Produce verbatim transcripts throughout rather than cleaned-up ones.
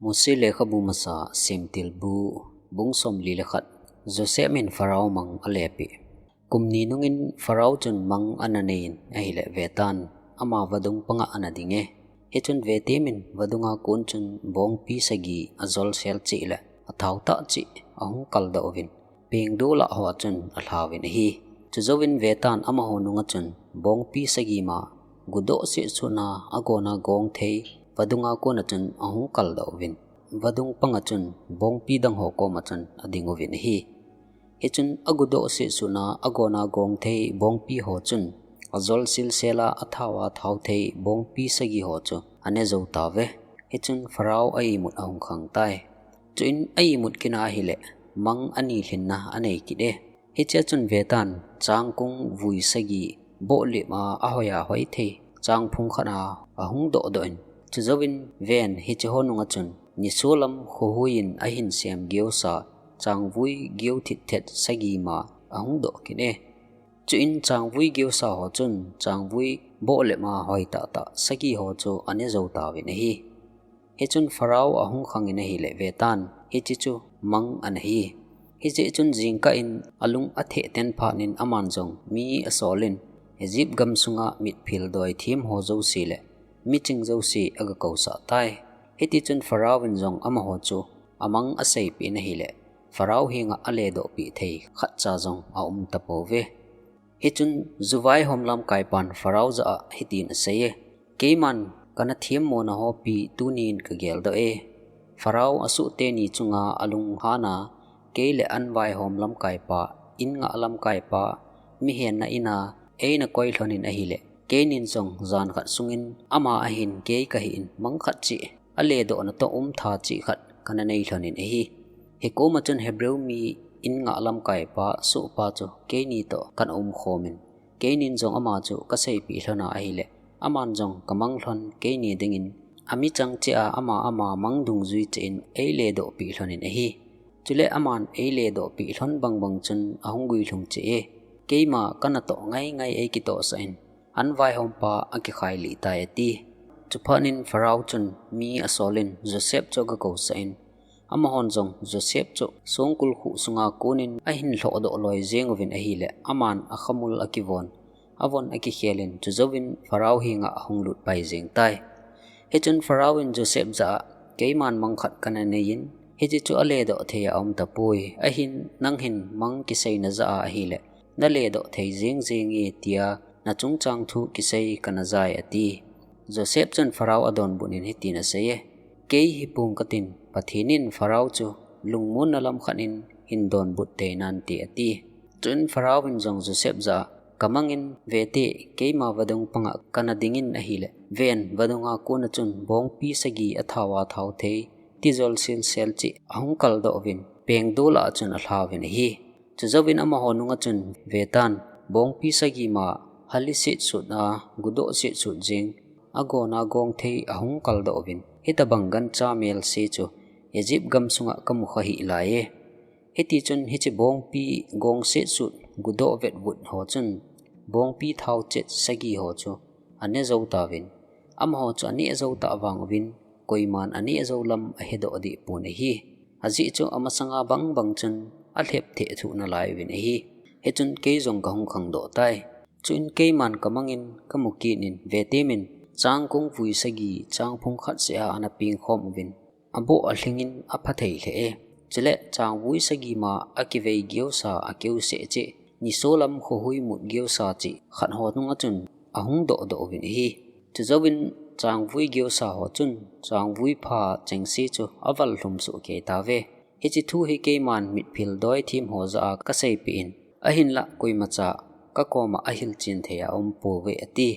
Mose lekhabu masa, Semtilbu, bung somli le khat. Joseph in Pharaoh mang alepeh. Kum ni nungin Pharaoh chun mang ana neiyin ahile vetan, ama vadung panga ana dinge. Hichun vetemin vadunga kon chun bongpi sagi ajolsel cheh le athao tah cheh ahung kaldoh uvin, pengdola hoa chun alhauvin ahi. Chujouvin vetan amaho nunga chun bongpi sagi ma gudoh sehsutna agona gong thei vadunga kona chun ahung kaldoh uvin, vadung panga chun bongpi dang ho koma chun ading uvin ahi. Hichun agudoh sehsutna agona gong thei bongpi ho chun ajol silsela athao a thao thei bongpi sagi ho chu ane jou tauve. Hichun Pharaoh a imut ahung khang tai. Chuin a imut kit na ahile mang ani lhinna anei kit e. Hichea chun vetan, changkung vui sagi bohlep a ahoiya hoi thei changphung khat a ahung dohdoh in, chujouvin ven, hiche ho nunga chun nisolam khohui in ahin sem geosa changvui geo thitthet sagi ma ahung doh kit e. Chuin changvui geosa ho chun changvui bohlep a hoi tahtah sagi ho chu ane jou tauvin ahi. Hichun Pharaoh ahung khangin ahile vetan, hiche chu mang ana hi. Hijeh chun jingkah in alung atheh ten phat in aman jong mi asolin, Egypt gam sunga mitphil doithem ho jouse le miching jouse agakousah tai. Hitichun Pharaoh in jong amaho chu amang aseipeh in ahile, Pharaoh henga aledohpeh thei khatcha jong aum tapouve. Hichun juvaihom lamkaipan Pharaoh jah a hitin asei e, keiman kana themmona hopi tunin kageldoh e. Pharaoh asuh teni chunga alunghan a, kei le an vaihom lamkaipa, in ngah lamkaipa, mihenna in a eina koi lhonin ahile, keinin jong jan khat sungin ama ahin kei kahin mang khat cheh aledohna toh umtha cheh khat kana nei lhonin ahi. Hikoma chun Hebrew mi in ngah lamkaipa sohpa chu keini toh kana umkhomin, keinin jong ama chu kaseipeh lhona ahile, aman jong kamang lhon keini dingin, amichang cheh a ama ama mang dungjui cheh in eiledohpeh lhonin ahi. Chule aman eiledohpeh lhon bangbang chun ahung guilhung cheh e, keima kanatoh ngaingai eikitohsah in, an vaihompa akikhailih tai ati. Chuphat in Pharaoh chun mi asolin Joseph chu agakousah in, amahon jong Joseph chu songkul khuh sunga konin ahin lhohdoh loi jeng uvin ahile, aman akhamul akivon, avon akikhelin, chujouvin Pharaoh henga ahung lutpai jeng tai. Hichun Pharaoh in Joseph jah a, keiman mang khat kana neiyin, hiche chu aledoh thei aum tapoi, ahin nang hin mang kiseina jah a ahile, naledoh thei jeng jenge tia nachungchang thu kisei kana jai ati. Joseph chun Pharaoh adonbut in hitin asei e, kei hipong katin, Pathen in Pharaoh chu lungmonna lam khat in hin donbut tei nante ati. Chuin Pharaoh in jong Joseph jah a, kamangin vete, keima vadung panga kana dingin ahile, ven, vadunga kona chun bongpi sagi athao a thao thei tijol silsel cheh ahung kaldoh uvin, pengdola chun alhauvin ahi. Chujouvin amaho nunga chun vetan, bongpi sagi ma hali setsut a gudoh setsut jeng, agona gong thei ahung kaldoh uvin, hitobang gancha melse chu Egypt gam sunga kamu kha hih lai e. Hitichun hiche bongpi gong setsut gudoh vetvut ho chun bongpi thao chet sagi ho chu ane jou tauvin, amaho chu ane jou tah vang uvin, koiman ane jou lam ahedoh deh pon ahi. Ajeh chu amasanga bangbang chun alhep theh thuh nalai uvin ahi. Hichun kei jong kahung khangdoh tai. Chuin keiman kamangin kamu kit in vetemin, changkung vui sagi changphung khat seh a ana pengkhom uvin, aboh alhingin apha thei lheh e. Chule changvui sagi ma akivei geosa akeu seh cheh, nisolam khohui mut geosa cheh khat ho nunga chun ahung dohdoh uvin ahi. Chujouvin changvui geosa ho chun changvui pha chengse chu aval lhum soh kei tauve. Hiche thu hi keiman mitphil doithem ho jah a kaseipeh in, ahinlah koimacha kakoma ahilchen thei aumpouve ati.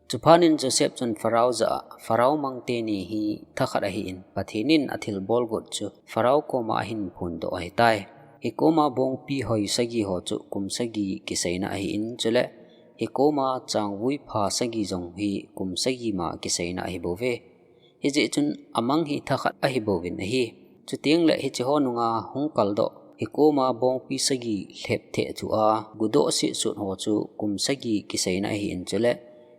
Chuphat in Joseph chun Pharaoh jah a, Pharaoh mang teni hi thakhat ahin, Pathen in athilbol got chu Pharaoh koma ahin phondoh ahitai. Hikoma bongpi hoi sagi ho chu kum sagi kiseina ahin, chule hikoma changvui pha sagi jong hi kum sagi ma kiseina ahibouve. Hijeh chun amang hi thakhat ahibouvin ahi. Chuteng le hiche ho nunga hung kaldoh, hikoma bongpi sagi lhep theh thuh a gudoh setsut ho chu kum sagi kiseina ahin, chule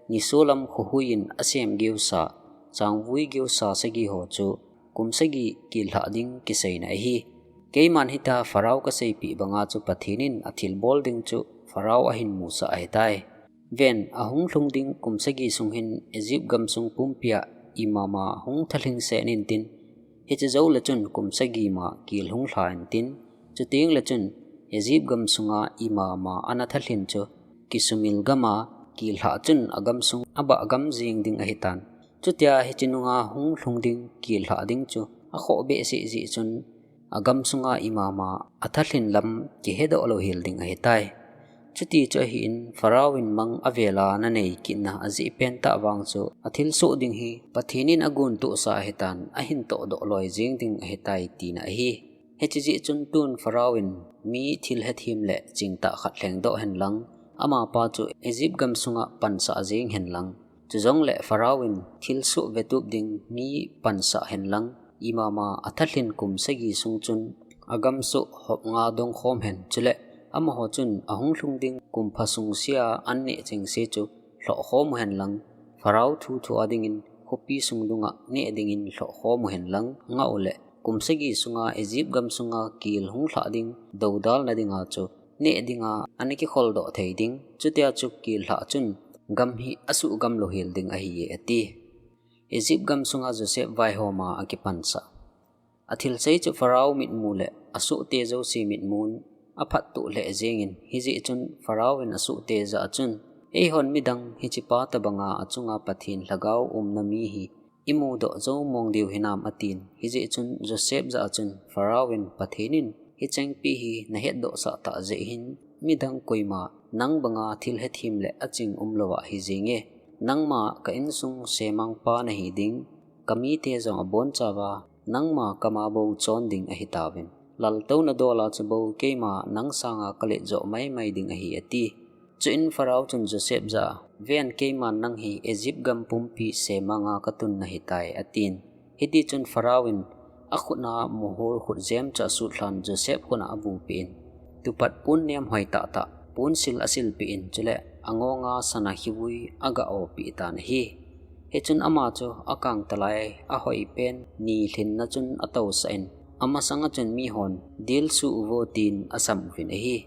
nisolam khohui in asem geosa, changvui geosa sagi ho chu kum sagi kil lhah ding kiseina ahi. Keiman hitia Pharaoh kaseipeh banga chu Pathen in athilbol ding chu Pharaoh ahin musah ahitai. Ven, ahung lhung ding kum sagi sung hin Egypt gamsung pumpia imama hung thalhing seh intin, hiche joule chun kum sagi ma kil hung lha intin, chuteng le chun Egypt gamsunga imama ana thalhin chu kisumil gama kil lhah chun agamsung abah gam jing ding ahitan. Chutia hiche nunga hung lhung ding kil lhah ding chu akhoh behseh jeh chun agamsunga imama athalhin lam kihedoh louhel ding ahitai. Chuti chu ahin, Pharaoh in mang avela nanei kitna ajeh pentah vang chu athilsoh ding hi Pathen in agontohsa ahitan, ahin tohdoh loi jeng ding ahitai tina ahi. Hiche jeh chun tun Pharaoh in mi thil hethem le chingtah khat lhengdoh henlang, amapa chu Egypt gamsunga pansah jeng henlang, chujongle Pharaoh in thilsoh vetup ding mi pansah henlang, imama athalhin kum sagi sung chun agamsoh hop nga dongkhom hen, chule amaho chun ahung lhung ding kum pha sungse a an neh chengse chu lhohkhom uhen lang, Pharaoh thuthu a dingin khopi sung dunga neh dingin lhohkhom uhen lang, ngah uleh kum sagi sunga Egypt gamsunga kil hung lhah ding doudalna dinga chu neh dinga ana kikholdoh thei ding, chutia chu kil lhah chun gam hi asuhgam louhel ding ahi e, ati. Egypt gamsunga Joseph vaihoma akipansah. Athilsei chu Pharaoh mitmu le asohte jouse mitmun aphattoh lheh jengin, hijeh chun Pharaoh in asohte jah a chun, eihon midang hichepa tobanga achunga Pathen lhagao umna mi hi imudoh jou mong diu hinam, atin. Hijeh chun Joseph jah a chun Pharaoh in, Pathen in hichengpi hi nahetdohsah tah jeh hin midang koima nang banga thil hethem le aching umlouva ahi jenge. Nangma ka insung semangpa nahi ding, kamite jong abonchauva nangma kama bou chon ding ahitauvin, laltouna dola chu bou keima nang sanga kaletjoh maimai ding ahi, ati. Chuin Pharaoh chun Joseph jah a, ven, keiman nang hi Egypt gam pumpi semanga katun nahitai, atin. Hitichun Pharaoh in akhutna mohor khutjem chu asutlhan Joseph khutna abupeh in, tupat pon nemhoi tahtah ponsil asilpeh in, chule angonga sana khivui aga-opeh tan ahi. Hichun ama chu akangtalai ahoipen ni lhinna chun atousah in, amasanga chun mihon, dilsuh uvo, tin asam uvin ahi.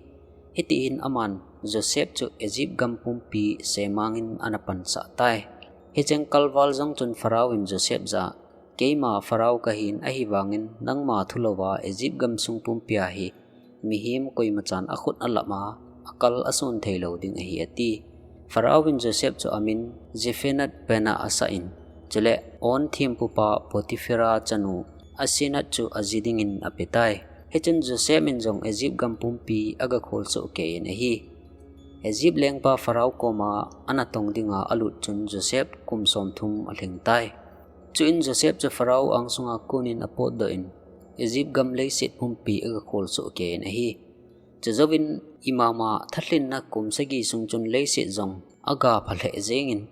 Hitihin aman Joseph chu Egypt gam pumpi semangin ana pansah tai. Hicheng kalval jong chun Pharaoh in Joseph jah a, keima Pharaoh kahin, ahivangin nangma thulouva Egypt gamsung pumpia hi mihem koimachan akhut alama akal ason theilou ding ahi, ati. Pharaoh in Joseph chu amin Zephenath Panah asah in, chule On thempupa Potiphera chanu Asenath chu aji dingin apetai. Hichun Joseph in jong Egypt gam pumpi agakholsoh keiyin ahi. Egypt lengpa Pharaoh koma anatong dinga alut chun Joseph kum somthum alhingtai. Chuin Joseph chu Pharaoh angsunga konin apotdoh in, Egypt gam leiset pumpi agakholsoh keiyin ahi. Chujouvin imama thalhinna kum sagi sung chun leiset jong agapha lheh jengin,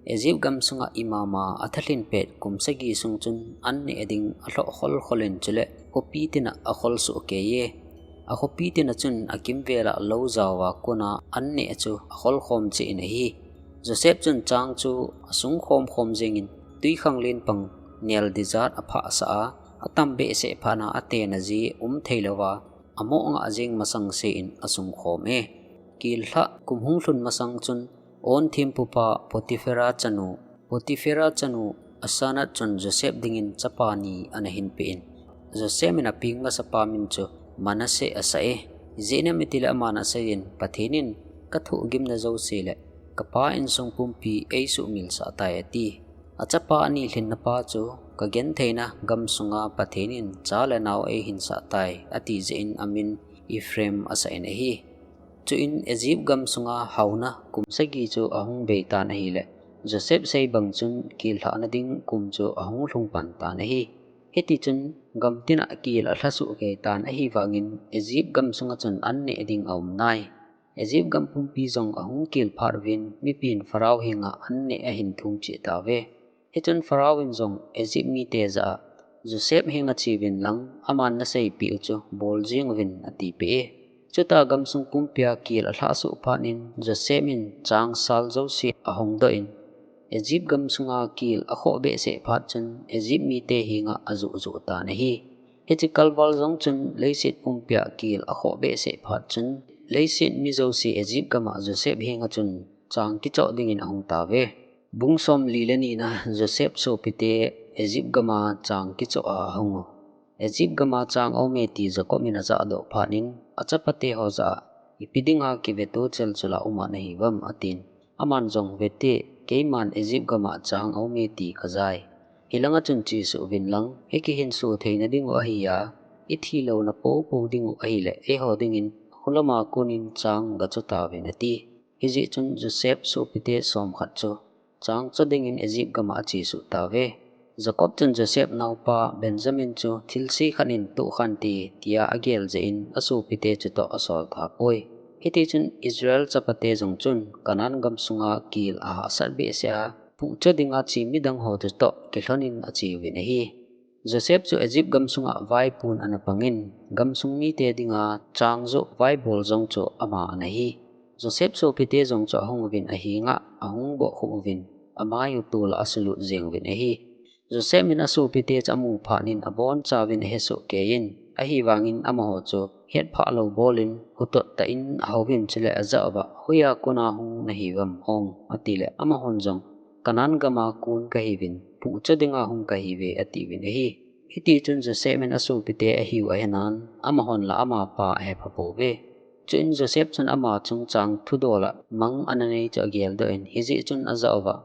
Egypt gamsunga imama athalhin pet kum sagi sung chun an neh ding alhoh kholkholin, chule khopi tina akholsoh keiye. Akhopi tina chun akimvela lou jaova kona an neh chu akholkhom cheh in ahi. Joseph chun chang chu asungkhom khom jengin, twikhanglen pang nel dijat aphahsah a, atambehseh phatna atena ji umtheilouva, amoh ngah jeng masangsen asungkhom e. Kil lhah kum hung lhun masang chun On thempupa Potiphera chanu, Potiphera chanu Asenath chun Joseph dingin chapa ni anahinpeh in, Joseph in apeng masapa min chu Manasseh asah e. Ijeh inem itile aman aseiyin, Pathen in kathohgimna jouse le kapa insung pumpi eisuhmilsah tai, ati. Achapa ani lhinnapa chu, kagentheina gamsunga Pathen in cha le nao eihinsah tai, ati jeh in amin Ephraim asah in ahi. Chuin Egypt gamsunga haona kum sagi chu ahung beitan ahile, Joseph sei bang chun kil lhahna ding kum chu ahung lhung pantan ahi. Hitichun gamtina kil alhasuh keitan ahivangin Egypt gamsunga chun an neh ding aumnai. Egypt gam pumpi jong ahung kil phat uvin mipin Pharaoh henga an neh ahin thum cheh tauve. Hichun Pharaoh in jong Egypt mite jah a, Joseph henga cheuvin lang, aman naseipeh u chu bol jeng uvin, atipeh e. Chuta gamsung pumpia kil alhahsuh phat in Joseph in changsal jouse ahongdoh in, Egypt gam sunga kel akhoh behseh phat chun Egypt mite henga ajuh juh tan ahi. Hiche kalval jong chun leiset pumpia kel akhoh behseh phat chun leiset mi jouse Egypt gama Joseph henga chun chang kichoh dingin ahung tauve. Bung somli le nina. Joseph sopite Egypt gama chang kichoh a ahung u. Egypt gama chang aume ti Jacob in ajahdoh phat in achapate ho jah a, ipi dinga kiveto chelchul a um a nahiuvem, atin. Aman jong, vete, keiman Egypt gama chang aume ti kajai. Hilanga chun chesuh uvin lang, ikihinso theina diu ahi a, ithi louna popo diu ahile, eiho dingin khulama konin chang gacho tauvin, ati. Hijeh chun Joseph sopite somkhat chu chang cho dingin Egypt gama achesuh tauve. Jacob chun Joseph naopa Benjamin chu thilse khat in tohkhante, tia agel jeh in asopite chutoh asol tapoi. Hitichun Israel chapate jong chun Canaan gam sunga kel ahahsat behseh a, puhcha dinga che midang ho chutoh kilhonin acheuvin ahi. Joseph chu Egypt gam sunga vaipun ana pangin, gamsung mite dinga chang joh vaibol jong chu ama ana hi. Joseph sopite jong chu ahung uvin ahenga ahung bohkhup uvin, amai u tol a asulut jeng uvin ahi. Joseph in asopite chu amu phat in abonchauvin ahesoh keiyin, ahivangin amaho chu hetphah lou bolin, hutoh tah in ahouvin chule ajah uva, hoiya kona hung nahiuvem ong, atile amahon jong, Canaan gama kon kahiuvin, puhcha dinga hung kahiuve, atiuvin ahi. Hitichun Joseph in asopite ahiu ahenan, amahon la amapa ahepha pouve. Chuin Joseph chun ama chungchang thudol a mang ana nei chu ageldoh in, hijeh chun ajah uva,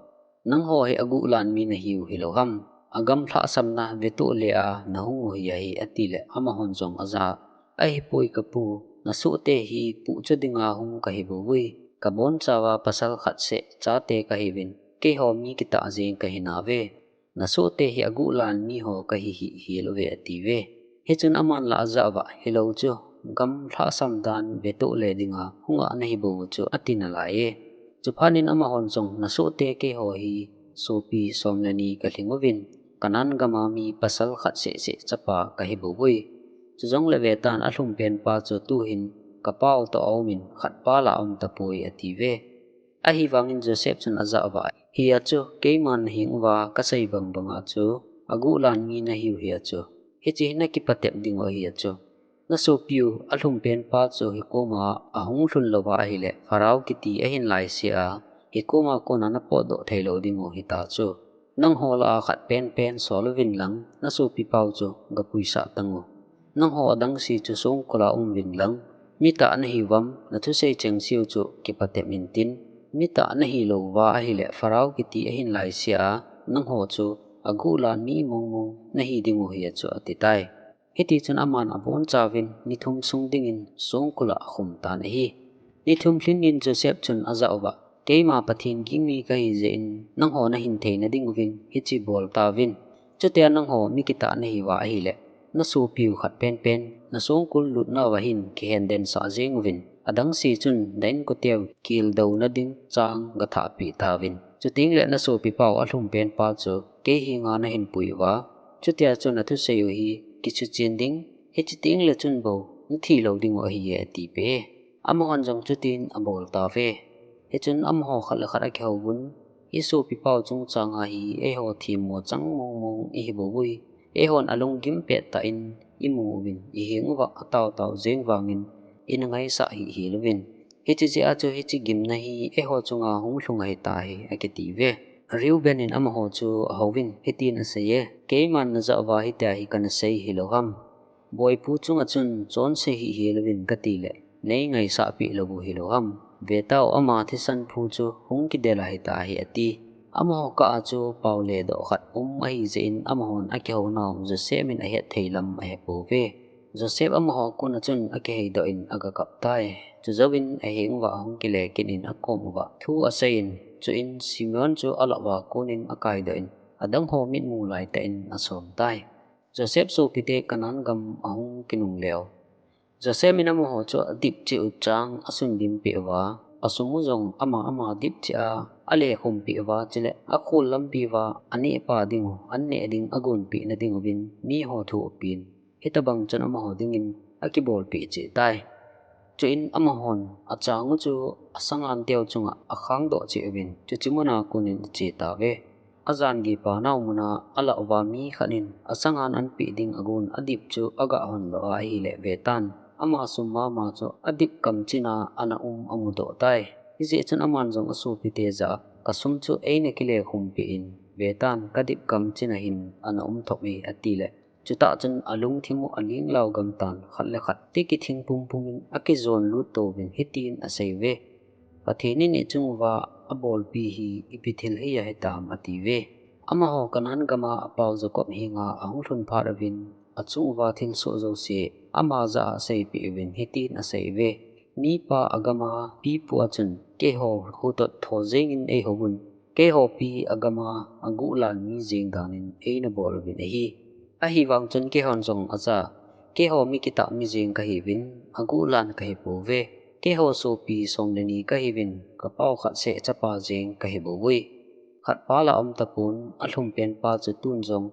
nangho hi aguhlan mi nahiu hilou ham? Agam lhahsamna vetoh le a nahung u hi ahi, atile amahon jong ajah a, ahipoi kapu, nasohte hi puhcha dinga hung kahi bouvui. Kabonchauva pasal khat seh chate kahiuvin, keiho mi kitah jeng kahi nauve. Nasohte hi aguhlan miho kahi hih hel uve, atiuve. Hichun aman la ajah uva, hilou chu, gam lhahsam dan vetoh le dinga hung a nahi bou chu, ati nalaiye. Chuphat in amahon jong, nasohte keiho hi sopi som le ni kalhing uvin, Canaan gama mi pasal khat sehseh chapa kahi bouvui. Chujongle vetan, alhumpen pa chu tuhin kapau toh aumin, khatpa la aum tapoi, atiuve. Ahivangin Joseph chun ajah uva, hia chu, keiman naheng uva kasei bang banga chu, aguhlan mi nahiu hia chu, hiche hi nakipatep diu ahi a chu. Nasopiu alhumpen pa chu hikoma ahung lhun louva ahile, Pharaoh kiti ahin laisea, hikoma kona napotdoh theilou diu hita chu. Nangho lah a khat penpen sol uvin lang, nasopi pau chu gapuisah tang u. Nangho adangse chu songkul a um uvin lang, mitah nahiuvem, nathusei chengse u chu kipatep intin, mitah nahilouva ahile, Pharaoh kiti ahin laisea, nangho chu aguhlan mi mongmong nahi diu hi a chu, atitai. Hitichun aman abonchauvin, ni thum sung dingin songkul a akhum tan ahi. Ni thum lhingin Joseph chun ajah uva, keima Pathen ging mi kahi jeh in, nangho nahin theina diuvin hiche bol tauvin. Chutia nangho mi kitah nahiuva ahile, nasopiu khat penpen, nasongkul lutnauva hin kihenden sah jeng uvin, adangse chun na inkote u keldouna ding chang gathahpeh tauvin. Chutengle nasopi pau alhumpen pa chu kei henga nahin pui uva, chutia chu nathusei u hi kichuchen ding, hiche tengle chun bou nathi lou diu ahi e, atipeh e. Amahon jong chutin abol tauve. Hichun amaho khat le khat akihouvun, isopi pau chungchanga hi eiho themmo chang mongmong ihi bouvui. Eihon alunggim pettah in imu uvin, iheng uva ataotao jeng vangin ina ngaisah hih hel uvin. Hiche jeh a chu hiche gimna hi eiho chunga hung lhung ahitai, akitiuve. Reuben in amaho chu ahouvin hitin aseiye, keiman najah uva hitia hi kana sei hilou ham? Boipu chunga chun chonse hih hel uvin katile, nei ngaisahpeh lou u hilou ham? Vetau, ama thisan phu chu hung kidel ahitahi, ati. Amaho kah a chu pau le doh khat um ahi jeh in amahon akihounau Joseph in ahet thei lam ahepouve. Joseph amaho kona chun akiheidoh in agakap tai. Chujouvin aheng uva ahung kile kit in akom uva thu aseiyin, chuin Simeon chu alah uva konin akaidoh in, adangho mitmu laitah in asom tai. Joseph sopite Canaan gam ahung kinungleu. Joseph in amaho chu adipcheh u chang asundimpeh uva, asum u jong ama ama dipcheh a alekhumpeh uva, chule akhol lampi uva anehpa diu, anneh ding agonpehna diuvin miho thu apen. Hitobang chun amaho dingin akibolpeh cheh tai. Chuin amahon achang u chu asangan teu chunga akhangdoh cheh uvin, chuche muna konin ache tauve. Ajangipa nau muna alah uva mi khat in asangan anpeh ding agon adip chu agahon doh a ahile vetan, ama sum mama chu adip kamchina ana um amudoh tai. Hijeh chun aman jong asopite jah a, kasum chu eina kilekhum peh in, vetan kadip kamchina hin ana um thop e, atile. Chutah chun alungthim u alinglao gamtan, khat le khat tiki thing pumpum in akijon lut touvin hitin aseiuve. Pathen in ichung uva abolpi hi ipi thil hiya hitam atiuve. Amaho Canaan gama apau Jacob henga ahung lhun phat uvin, achung uva thilsoh jouse ama jah a aseipeh uvin hitin aseiuve. Mipa agama pipu a chun, keiho hutoh tho jengin eihouvun, keiho pi agama aguhlan mi jeng danin eina bol uvin ahi. Ahivang chun keihon jong ajah a, keiho mi kitah mi jeng kahiuvin, aguhlan kahipouve. Keiho sopi som le ni kahiuvin, kapau khat seh chapa jeng kahibouve. Khatpa la aum tapon, alhumpen pa chu tun jong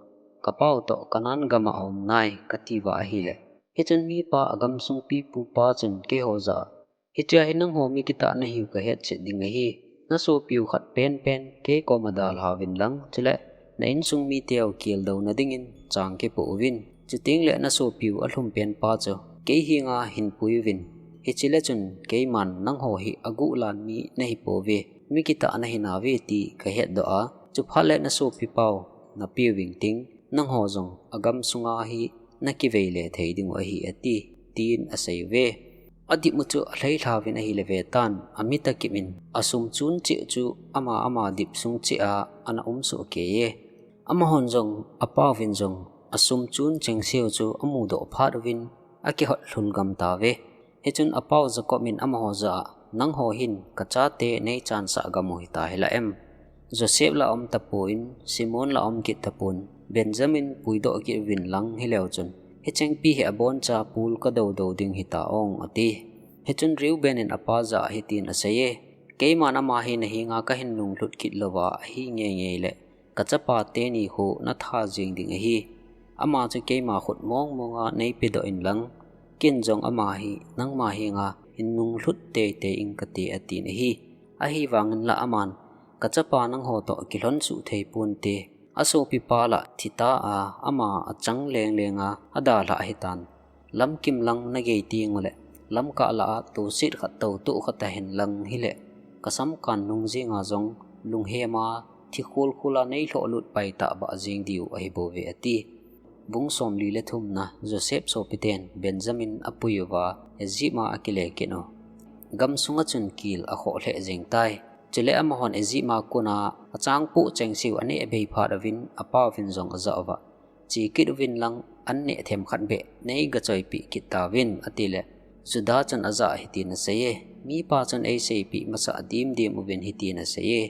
kapau toh Canaan gama aum nai, katiuva ahile. Hichun mipa agamsung pipu pa chun keiho jah a, hichea hi nangho mi kitah nahiu kahet chet ding ahi. Nasopiu khat penpen kei koma dalhauvin lang, chule na insung miteu keldouna dingin chang kipoh uvin. Chuteng le nasopiu alhumpen pa chu kei henga hinpui uvin. Hiche le chun keiman nangho hi aguhlan mi nahipouve, mi kitah nahinauve ti kahetdoh a, chuphat le nasopipau napeh uving ting, nangho jong agamsunga hi nakivei le thei dingu ahi ati, tin aseiuve. Adip u chu alheilhauvin ahile vetan, amit akip in asum chun cheh chu ama ama dip sung cheh a ana um sohkei e. Amahon jong, apauvin jong, asum chun chengseu chu amudoh phat uvin, akihot lhul gam tauve. Hichun apau Jacob in amaho jah a, nangho hin kachate neichansah gam u hita hila em? Joseph la aum tapon, Simeon la aum kit tapon, Benjamin puidoh kit uvin lang hileu chun, hichengpi hi aboncha pul kadou dou ding hita ong, ati. Hichun Reuben in apa jah a hitin asei e, keiman ama hi nahenga kahin lunglhut kit louva ahi ngeingei le, kachapa teni khu natha jeng ding ahi. Ama chu keima khut mong monga neipedoh in lang, ken jong ama hi nangma henga hin nunglhut teitei ing kate, atin ahi. Ahivangin la aman, kachapa nangho toh kilhon suh thei ponte, asopipa la thita a, ama achang leng lenga adalhah ahitan. Lamkim lang nagei tengule, lamkah lah a toset khat toutoh khat ahin lang hile, kasamkan nung jenga jong lunghema thikhul khula neilhoh lut pai tahbah jeng diu ahibouve ati. Bung somli le thumna, Joseph sopiten Benjamin apui uva, Egypt a akile kit u. Gamsunga chun kel akhoh lheh jeng tai. Chule amahon Egypt a kona achangpoh chengseu aneh bei phat uvin, apauvin jong ajah uva, che kit uvin lang, an neh themkhat beh neiga choipeh kit tauvin, atile, Judah chun ajah a hitin asei e, mipa chun eiseipeh masah dimdim uvin hitin asei e,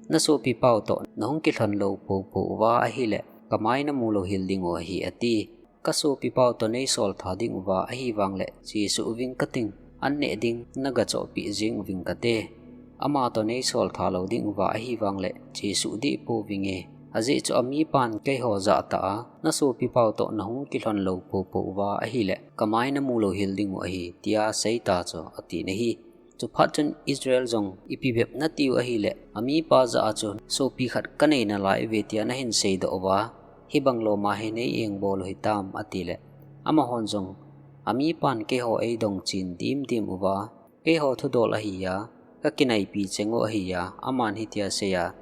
nasopipau toh nahung kilhon lou poupou uva ahile, kamai namu louhel dingu ahi, ati. Kasopipau toh neisol tha dinguva ahivangle, chesuh uving kating, an neh ding naga chohpeh jeng uving kate. Ama toh neisol tha lou dinguva ahivangle, chesuh deh pouvinge. Ajeh chu amipan keiho jah tah a, nasopipau toh nahung kilhon lou poupou uva ahile, kamai namu louhel dingu ahi, tia seita chu, atin ahi. Chuphat chun Israel jong, ipi bep natiu ahile, amipa jah a chu sopi khat kanei nalai uve tia nahin seidoh uva, hibang loma hi nei engbol u hitam, atile, amahon jong, amipan keiho eidong chen dimdim uva, keiho thudol ahia, kakinaipi cheng u ahia, aman hitia asei a,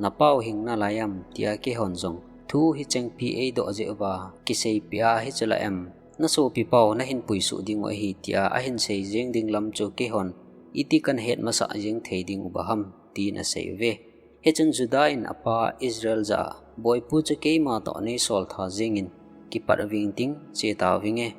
napau hing nalai am, tia keihon jong thu hichengpi eidoh jeh uva kiseipeh a, hichu la em, nasopipau nahin puisuh dingu ahi, tia ahin sei jeng ding lam chu keihon iti kahin het masah jeng thei dinguva ham, tin asei uve. Hichun Judah in apa Israel jah a, Boipu chu keima toh neisol tha jengin, kipat uving ting, che tauvinge.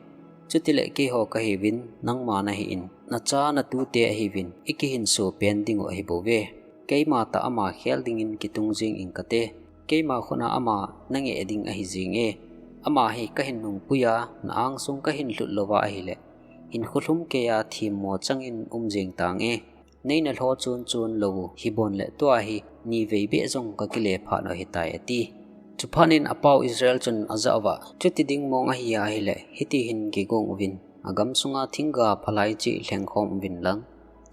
Chutile keiho kahiuvin, nangma nahin, nacha natute ahiuvin, ikihinso pen dingu ahibouve. Keima tah ama khel dingin kitung jeng ing kate. Keima khut a ama nangeh ding ahi jenge. Ama hi kahin nungpui a, na angsung kahin lhut louva ahile, hinkho lhumkeiya themmo changin um jeng tange. Neina lho chon chon lou u hibonle tua hi nivei beh jong kakile phat u ahitai, ati. Chuphat in apau Israel chun ajah uva, chuti ding mong ahia ahile, hiti hin kigong uvin, agam sunga thingga phalai cheh lhengkhom uvin lang,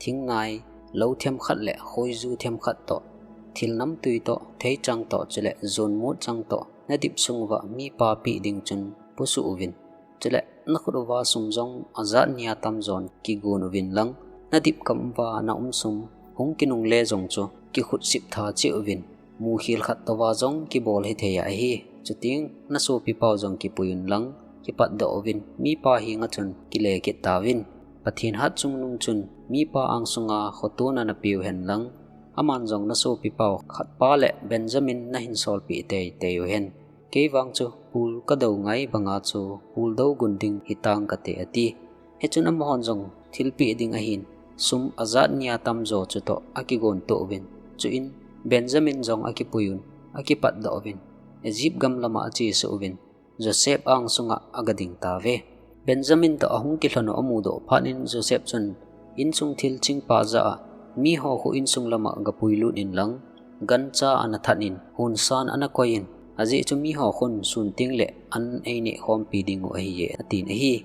thingnai, lou themkhat le khoiju themkhat toh, thil namtui toh, theichang toh, chule jonmut chang toh, nadip sung uva mipa peh ding chun pusuh uvin. Chule nakhut uva sum jong ajat nia tamjon kigon uvin lang, nadip kam uva naum sum hung kinungle jong chu kikhut sip tha cheh uvin. Mukhel khat touva jong kibol hithei ahi. Chuteng nasopipau jong kipui un lang, kipatdoh uvin, mipa henga chun kile kit tauvin. Pathen hatchungnung chun mipa angsunga khotona napeu hen lang, aman jong nasopipau khatpa le Benjamin nahin solpeh teitei uhen. Kei vang chu pul kadou ngai banga chu pul dou gun ding hitang kate, ati. Hichun amahon jong thilpeh ding ahin, sum ajat nia tamjo chutoh akigontoh uvin. Chuin Benjamin jong akipui un, akipatdoh uvin, Egypt gam lama achesuh uvin, Joseph angsunga agading tauve. Benjamin toh ahung kilhon u amudoh phat in Joseph chun insung thil chingpa jah a, miho khu insung lama gapuilut in lang, gancha anathat in, hunsan anakoi in, ajeh chu miho khun sun teng le an eineh khompi diu ahiye, atin ahi.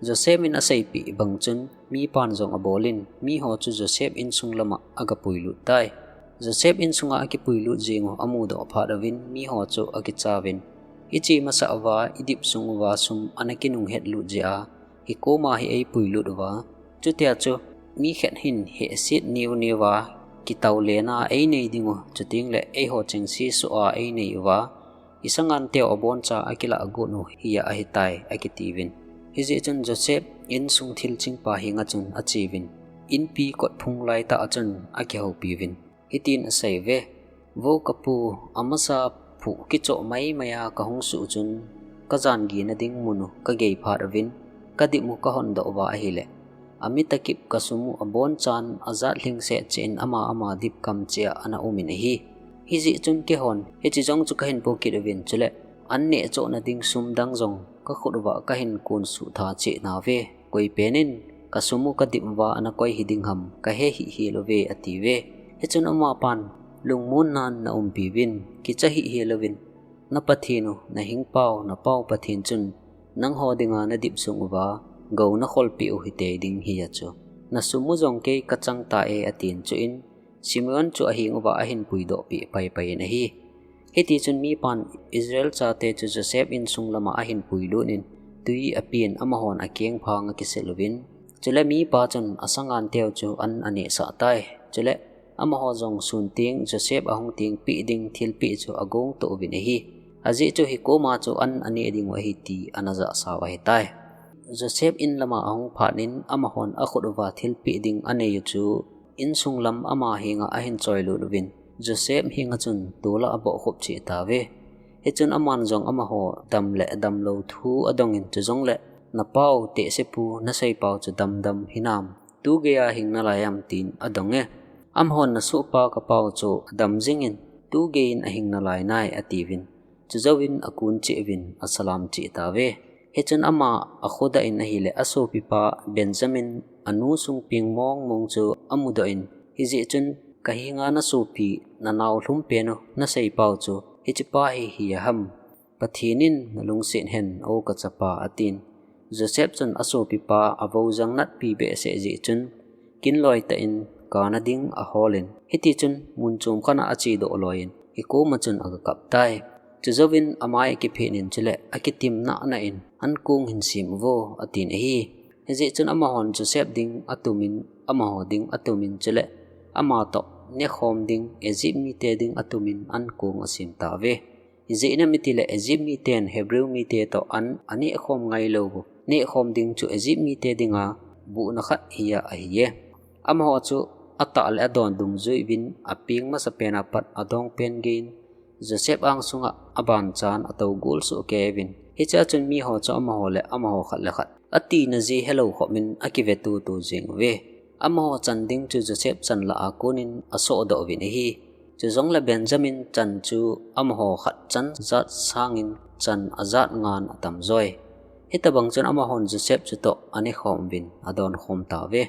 Joseph in aseipeh bang chun mipan jong abol in, miho chu Joseph insung lama agapuilut tai. Joseph insunga akipuilut jeng u amudoh phat uvin miho chu akicha uvin, iche masat uva idip sung uva sum ana kinung hetlut jeh a, hikoma hi eipuilut uva, chutia chu mi khat hin hehset neo neo a kitaolena einei diu, chuteng le eiho chengse soh a einei uva, isanganteu aboncha akilah got u hi ahitai, akitiuvin. Hijeh chun Joseph insung thil chingpa henga chun acheuvin, inpi kotphung laitah a chun akihoupiuvin, hitin aseiuve, Vo kapu, amasa phuh kichoh maimai a kahung suh chun, kajan gina ding mun u kagei phat uvin, kadip u kahondoh uva ahile, ami takip kasum u abonchan ajat lhingset cheh in ama ama dip kam cheh a ana um in ahi. Hijeh chun keihon hiche jong chu kahin po kit uvin, chule an nehchohna ding sum dang jong kakhut uva kahin konsuh tha cheh nauve. Koi pen in kasum u kadip uva ana koi hiding ham kahe hihhel uve, atiuve. Hichun amapan lungmon nan naumpiuvin, kicha hihhel uvin, na Pathen u, nahingpau, napau Pathen chun nangho dinga nadip sung uva gou nakholpeh u hitei ding hia chu, nasum u jong kei kachang tai, atin. Chuin Simeon chu aheng uva ahin puidoh peh paipai in ahi. Hitichun mipan Israel chate chu Joseph insung lama ahin puilut in, twi apen, amahon akengphang akisil uvin, chule mipa chun asanganteu chu an anehsah tai. Chule amaho jong sun teng Joseph ahung tengpeh ding thilpeh chu agongtoh uvin ahi. Ajeh chu hikoma chu an aneh diu ahi ti ana jahsau ahitai. Joseph in lama ahung phat in amahon akhut uva thilpeh ding anei u chu insung lam ama henga ahin choilut uvin, Joseph henga chun tolah abohkhup cheh tauve. Hichun aman jong amaho dam le damlou thu adong in, chujongle, napau tehsepu, naseipau chu damdam hinam, tugeiya hing nalai am, tin adong e. Amahon, nasohpa kapau chu adam jing in, tugei in ahing nalai nai, atiuvin. Chujouvin akun cheh uvin asalam cheh tauve. Hichun ama akhodah in ahile asopipa Benjamin anu sung peng mong mong chu amudoh in, hijeh chun kahenga nasopi, nanao lhum pen u, naseipau chu hichepa hi hia ham? Pathen in nalungset hen, o kachapa, atin. Joseph chun asopipa avojang natpi behseh jeh chun, kinloi tah in kana ding ahol in, hitichun mun chom khat a achedoh loi in, hikoma chun agakap tai. Chujouvin amai akiphet in, chule akitim nahnah in, an kong hin sem uvo, atin ahi. Hijeh chun amahon Joseph ding atumin, amaho ding atumin, chule ama toh nekhom ding, Egypt mite ding atumin an kong asem tauve. Ijeh inem itile Egypt miten Hebrew mite toh an anehkhom ngailou u, nehkhom ding chu Egypt mite dinga buhna khat hia ahiye. Amaho chu atah le adon dungjuiyin, apeng masapen a pat adongpen geiyin, Joseph angsunga abanchan atougol sohkei uvin. Hichea chun miho chu amaho le amaho khat le khat atina ji helou khomin akivetutu jeng uve. Amaho chan ding chu Joseph chan lah a konin asohdoh uvin ahi. Chujongle Benjamin chan chu amaho khat chan jat sangin chan ajat ngan atamjoi. Hitobang chun amahon Joseph chutoh anekhom uvin adonkhom tauve.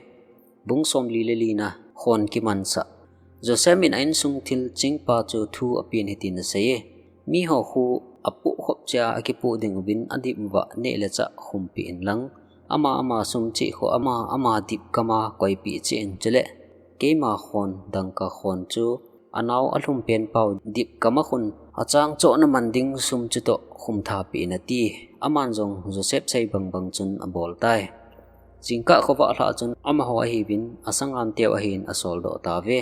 Bung somli le lina, khon kimansah. Joseph in a insung thil chingpa chu thu apen hitin aseiye, miho khu apoh khop chea akipoh ding uvin adip uva neh le chah khumpi inlang, Ama ama sum chih khu ama ama dip kama koipeh cheh in, chule keima khon, dangka khon chu anao alhum pen pau dip kama khun achang chohna man ding sum chutoh khum tha peh in ati. Aman jong Joseph sei bang bang chun abol tai. Jingkah khovah lhah chun amaho ahiuvin asangam teu ahin asol doh tauve.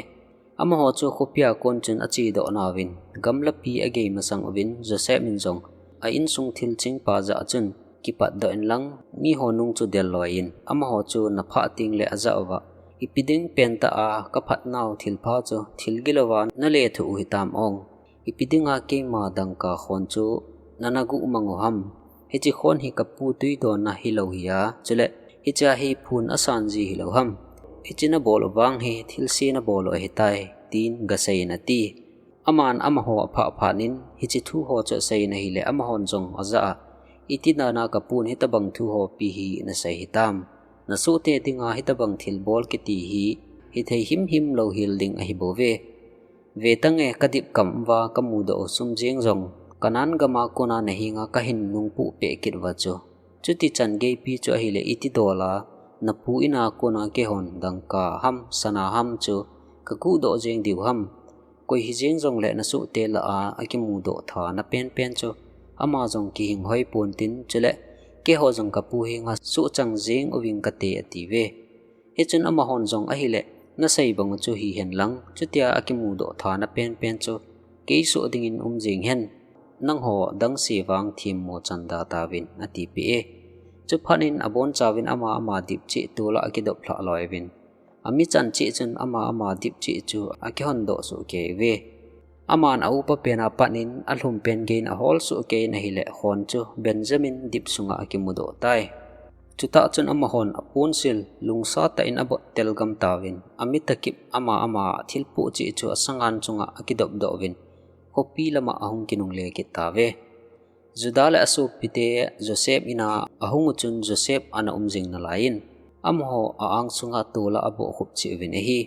Amaho chu khopia kon chun ache doh nauvin, gamlapi agei masang uvin Joseph in jong a insung thil ching pa jah chun, kipat doh in lang, miho nung chu del loi in, amaho chu naphah teng le ajah uva, ipi ding pen tah a kaphat nau thil pha chu thil gilouva nalethuh u hitam ong. Ipi dinga keima dangka khon chu nana guh mang u ham? Hiche khon hi kapu tui donna hilou hia, chule hichea hi phun asan ji hilou ham? Hiche nabol u vang hi thilse nabol u ahitai, tin gasei in ati. Aman amaho aphah phat in, hiche thu ho chu asei in ahile, amahon jong ajah a, iti dana kapun hitabang thu ho pi hi nasei hitam? Nasohte dinga hitabang thilbol kiti hi, hithei himhim louhel ding ahibouve. Vetange, kadip kam uva kamudoh u sum jeng jong, Canaan gama kona nahenga kahin nungpuh peh kit uva chu. Chuti chan geipi chu ahile, iti dola, napu ina kona keihon dangka ham, sana ham chu kaguhdoh jeng diu ham? Koi hijeng jongle nasohte lah a akimudoh tha na penpen chu, ama jong kihing hoi pontin, chule keiho jong kapu henga sohchang jeng uving kate, atiuve. Hichun amahon jong ahile, nasei bang u chu hihen lang, chutia akimudoh tha na penpen chu, kei soh dingin um jeng hen, nangho dangse vang themmo chan da tauvin, atipeh e. Chuphat in abonchauvin ama ama dip cheh tola akidop lhah loi uvin, ami chan cheh chun ama ama dip cheh chu akihon doh soh kei uve. Aman aupa pena pat in alhum pen geiyin ahol soh kei in ahile, khon chu Benjamin dip sunga akimudoh tai. Chutah chun amahon aponsil lungsa tah in abottel gam tauvin, ami takip ama ama thilpoh cheh chu asangan chunga akidop doh uvin, khopi lama ahung kinungle kit tauve. Judah le asopite Joseph ina ahung u chun Joseph ana um jing nalaiyin, amaho a-ang sunga tola abohkhup cheh uvin ahi.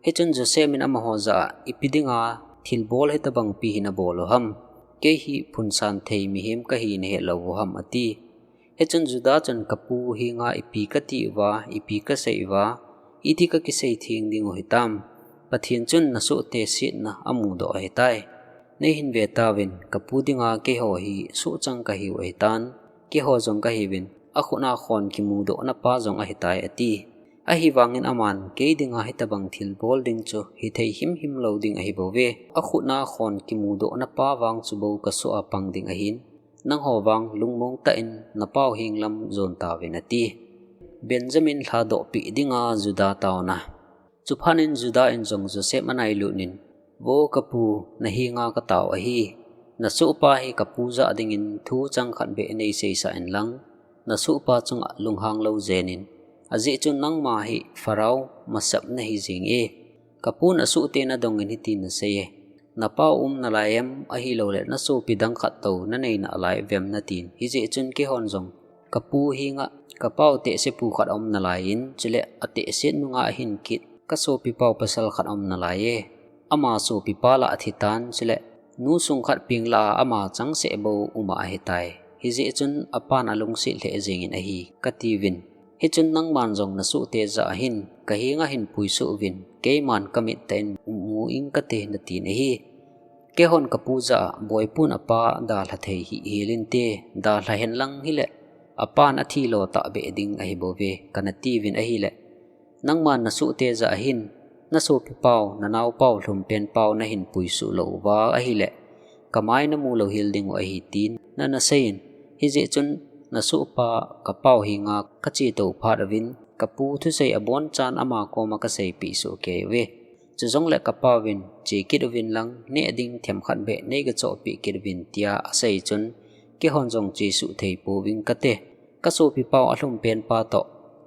Hichun Joseph in amaho jah a, ipi dinga thilbol hitabang pi hi nabol u ham? Kei hi phunsan thei mihem kahi nahet lou u ham, ati. Hichun Judah chun, kapu henga ipi kati uva, ipi kasei uva, iti kakisei theng ding u hitam? Pathen chun nasohte setna amudoh ahitai. Neihin ve tauvin, kapu dinga keiho hi sohchang kahiu ahitan, keiho jong kahiuvin, akhut a khon kimudohna pa jong ahitai, ati. Ahivangin aman, kei dinga hitabang thilbol ding chu hithei himhim lou ding ahibouve. Akhut a khon kimudohna pa vang chu bou kasoh a pang ding ahin, nangho vang lungmong tah in napau heng lam jon tauvin, ati. Benjamin lhadohpeh dinga Judah taona. Chuphat in Judah in jong Joseph anailut in, Vo kapu, nahenga katao ahi. Nasohpa hi kapu jah dingin thu chang khat beh neiseisah in lang, nasohpa chunga lunghang lou jen in. Ajeh chun nangma hi Pharaoh masap nahi jeng e. Kapun asohte nadongin hitin nasei e, Napau um nalai em, ahilouleh nasopi dang khat tou nanei nalai uvem, natin. Hijeh chun keihon jong kapu henga kapau tehsepu khat aum nalaiyin, chule atehset nunga ahin kit kasopi pau pasal khat aum nalai e. Ama sopipa lah athitan, chule nu sung khat peng lah a ama changseh bou uma ahitai. Hijeh chun apan alungset lheh jengin ahi, katiuvin. Hichun nangman jong nasohte jah a hin, kahenga hin puisoh uvin, keiman kamit tah in um u ing kate, natin ahi. Keihon kapu jah a, Boipun apa dalha thei hih hel inte, dalha hen lang hile, apan athi lo tahbeh ding ahibouve, kana tiuvin ahile, nangman nasohte jah a hin, nasopipau, nanaopau lhumpen pau nahin puisoh lou uva ahile, kamai namu louhel ding u ahi, tin nana seiyin. Hijeh chun nasohpa kapau henga kache tou phat uvin, kapu thusei abonchan ama koma kaseipeh soh kei uve. Chujongle kapauvin, Che kit uvin lang, neh ding themkhat beh neiga chohpeh kit uvin, tia asei chun, keihon jong chesuh thei pouving kate. Kasopipau alhumpen pa toh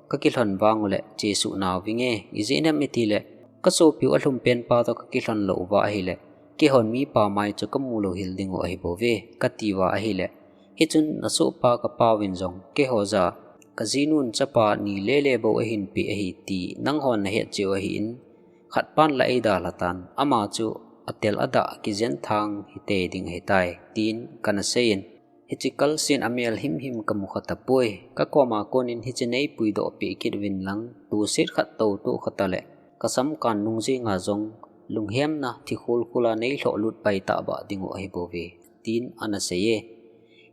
kakilhon vang uleh chesuh nauvinge, ijeh inem itile, kasopiu alhumpen pa toh kakilhon lou uva ahile, keihon mipa mai chu kamu louhel ding u ahibouve, katiuva ahile, hichun nasohpa kapauvin jong keiho jah a, kajinun chapa ni lele bou ahinpeh ahi ti nanghon nahet cheh u ahin, khatpan la eidalha tan, ama chu atel adah kijen thang hitei ding ahitai, tin kana seiyin. Hiche kalsen a mel himhim kamu kha tapoi. Ka koma konin hiche nei puidoh peh kit uvin lang, tuset khat tou tuh khat a le, ka samkan nung jenga jong, lunghemna thi khulkhul a nei lhoh lut pai tah bah ding u ahi bouve, tin ana sei e.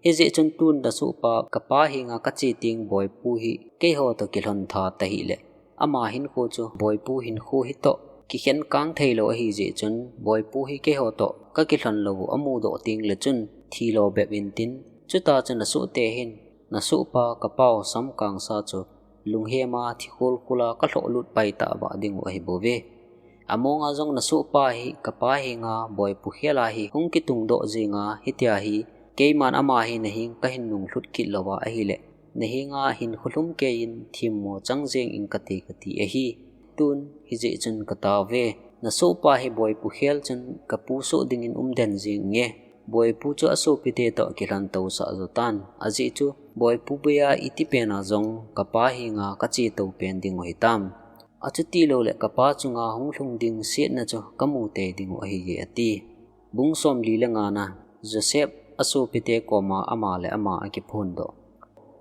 Hijeh chun tun nasohpa ka pa henga ka che teng Boipu hi keiho toh kilhon tha tahih le, ama hinkho chu Boipu hinkho hi toh kikhen kang thei lou ahi jeh chun, Boipu hi keiho toh ka kilhon lou u amudoh teng le chun, thi lo bep intin, chuta chun nasohte hin, nasohpa ka pau samkang sa chu lunghema thi khulkhul a ka lhoh lut pai tah bah ding u ahi bouve. Amonga jong nasohpa hi ka pa henga Boipu khel a hi hung kitung doh jenga, hitia hi keiman ama hi naheng kahin nung lhut kit lou a ahile, naheng a hinkho lhum kei in themmo chang jeng ing kate kati ahi. Tun hijeh chun ka tao ve. Nasohpa hi Boipu khel chun ka pu soh dingin um den jeng nge. Boipu chu asopite toh kilhon tou sah jo tan. Ajeh chu Boipu boi a iti pen a jong ka pa henga ka che tou pen ding u hitam. Achuti lou le ka pa chunga hung lhung ding setna chu ka mu tei ding u ahi e, ati. Bung somli le ngana, Joseph asopite koma ama le ama akiphondoh.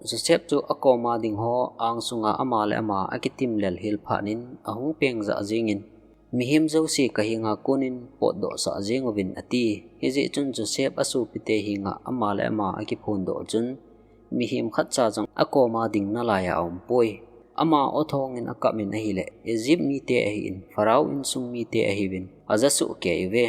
Joseph chu akoma ding ho angsunga ama le ama akitim lel hel phat in ahung peng jah jengin, mihem jouse ka henga konin potdoh sah jeng uvin ati. Hijeh chun Joseph asopite henga ama le ama akiphondoh chun, mihem khatcha jong akoma ding nalai a aum poi. Ama aw thongin akap in ahile, Egypt mite ahin, Pharaoh insung mite ahiuvin, aja soh kei uve.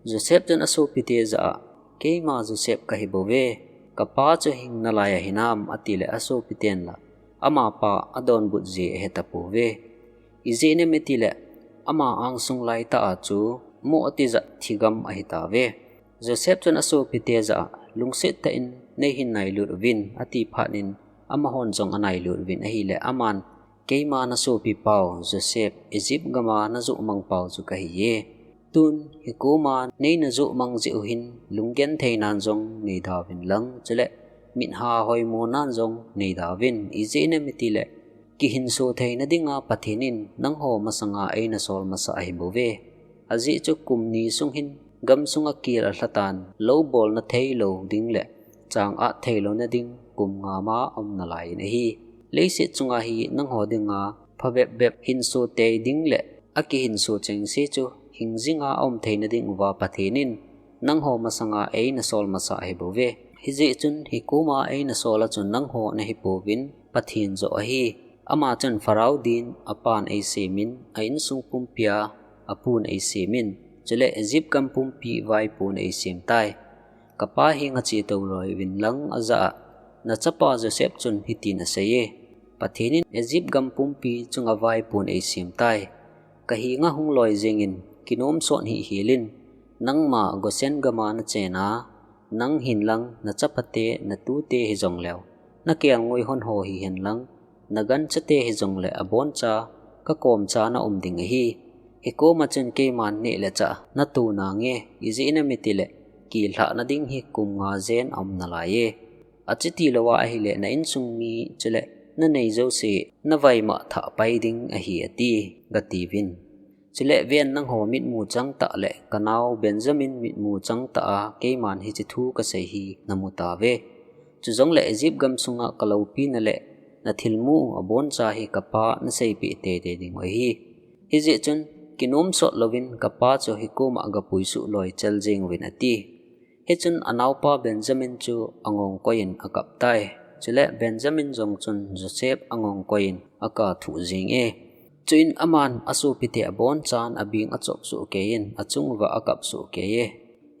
Joseph chun asopite jah a, keima Joseph kahi bouve, ka pa chu hing nalai ahinam, atile asopiten la, ama pa adonbut jeh ahe tapouve. Ijeh inem itile, ama angsung lai tah a chu, moh atijat thigam ahi tauve. Joseph chun asopite jah a, lungset tah in nei hin nailut uvin, ati phat in, amahon jong anailut uvin ahile, aman, keima nasopi pau, Joseph, Egypt gama najoh mang pau chu kahi e. Tun, hikoma nei najoh mang jeh u hin, lunggenthei nan jong nei dauvin lang, chule, mitha hoimo nan jong nei dauvin, ijeh inem itile, kihinso theina dinga Pathen in nangho masanga eina sol masa ahi bouve. Ajeh chu kum ni sung hin gamsunga kel alha tan, lou bolna thei lou ding le chang at thei louna ding kum nga ma aum nalai in ahi. Leiset chunga hi nangho dinga phabep bep hinso tei ding le akihinso chengse chu hing jinga aum theina ding uva Pathen in nangho masanga eina sol masa ahi bouve. Hijeh chun hikoma eina sol a chun nangho nahi pouvin, Pathen joh ahi. Ama chun Pharaoh din apan eisemin, a insung pumpia apun eisemin, chule Egypt gam pumpi vaipun eisem tai. Ka pa henga che tou loi uvin lang, ajah a, nachapa Joseph chun hitin asei e, Pathen in Egypt gam pumpi chunga vaipun eisem tai. Ka henga hung loi jengin, kinom sot hih hel in, nangma Goshen gama nachen a, nang hin lang, nachapate, natute hijongleu, nakelngoi hon ho hihen lang, naganchate hijongle aboncha, ka komcha na um ding ahi. Hikoma chun keiman neh le chah natoh nange, ijeh inem itile, kilhahna ding hi kum nga jen aum nalai e. Achuti louva ahile na insung mi, chule nanei jouse, navaimah thah pai ding ahi ati, gatiuvin. Chule ven nangho mitmu changtah le kanao Benjamin mitmu changtah a keiman hiche thu kasei hi namu tauve. Chujongle Egypt gamsunga kaloupina le nathilmu aboncha hi kapa naseipeh teitei ding u ahi. Hijeh chun kinom sot louvin kapa chu hikoma gapuisuh loi chel jeng uvin ati. Hichun anaopa Benjamin chu angong koiyin akap tai. Chule Benjamin jong chun Joseph angong koiyin akap thuh jenge. Chuin aman asopite abonchan abing achop soh keiyin achunguva akap soh keiye.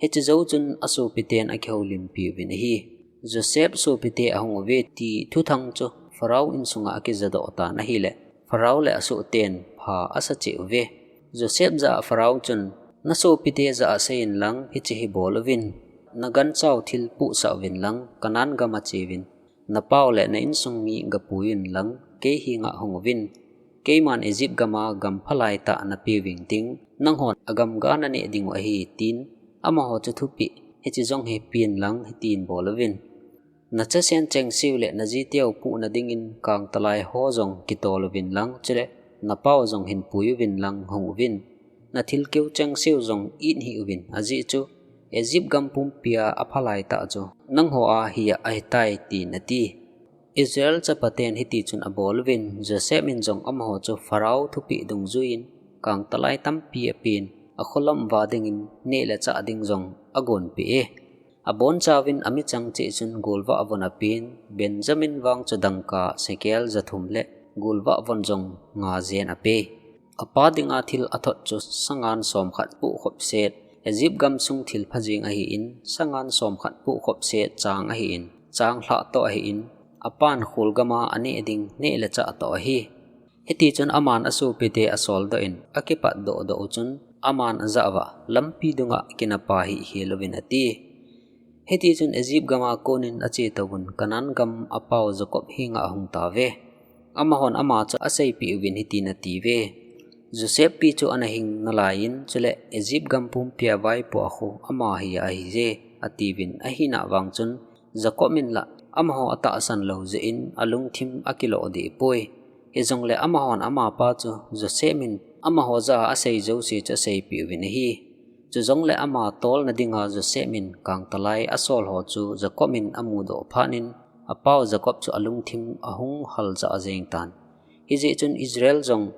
Hiche jou chun asopiten akihoulimpi uvin ahi. Joseph sopite ahung uve ti thuthang chu Pharaoh insunga akijadoh tan ahile, Pharaoh le asohten pha asa cheh uve. Joseph jah a Pharaoh chun, nasopite jah a seiyin lang hiche hi bol uvin, naganchau thil puhsah uvin lang, Canaan gama cheuvin, napau le na insung mi gapuiyun lang, kei henga hung uvin. Keiman Egypt gama gam phalaitah napeh uving ting, nanghon agam ga naneh ding u ahi, tin, amaho chu thupeh, hiche jong hi pen lang, hitin bol uvin. Nachasen chengseu le najiteu puhna dingin kangtalai ho jong kitol uvin lang, chule napau jong hin pui uvin lang hung uvin. Nathilkeu chengseu jong it hih uvin, ajeh chu Egypt gam pumpia aphalai tah chu nangho a hi ahitai, tin ati. Israel chapaten hitichun abol uvin, Joseph in jong amaho chu Pharaoh thupeh dungjuiyin kangtalai tampi apen, akholam va dingin neh le chah ding jong agonpeh e. Abonchauvin amichang cheh chun golvah von apen, Benjamin vang chu dangka sekel jathum le golvah von jong nga jen ape. Apa dinga thil athot chu sangan somkhat puh khopset, Egypt gamsung thilpha jeng ahin, sangan somkhat puh khopset chang ahin, changlhah toh ahin, apan khol gama aneh ding neh le chah toh ahi. Hitichun aman asopite asoldoh in, akipatdoh doh u chun, aman ajah uva, lampi dunga kinapa hih hel uvin ati. Hitichun Egypt gama konin ache touvun, Canaan gam apau Jacob henga ahung tauve. Amahon ama chu aseipeh uvin hitin atiuve, Joseph pi chu ana hing nalaiyin, chule Egypt gam pumpia vaipoh a khu ama hi ahije, atiuvin, ahinah vang chun, Jacob in la amaho atahsan lou jeh in alungthim akiloh deh poi. Hijongle amahon amapa chu Joseph in amaho jah a asei jouse chu aseipeh uvin ahi. Chujongle ama tolna dinga Joseph in kangtalai asol ho chu Jacob in amudoh phat in apau Jacob chu alungthim ahung haljah jeng tan. Hijeh chun Israel jong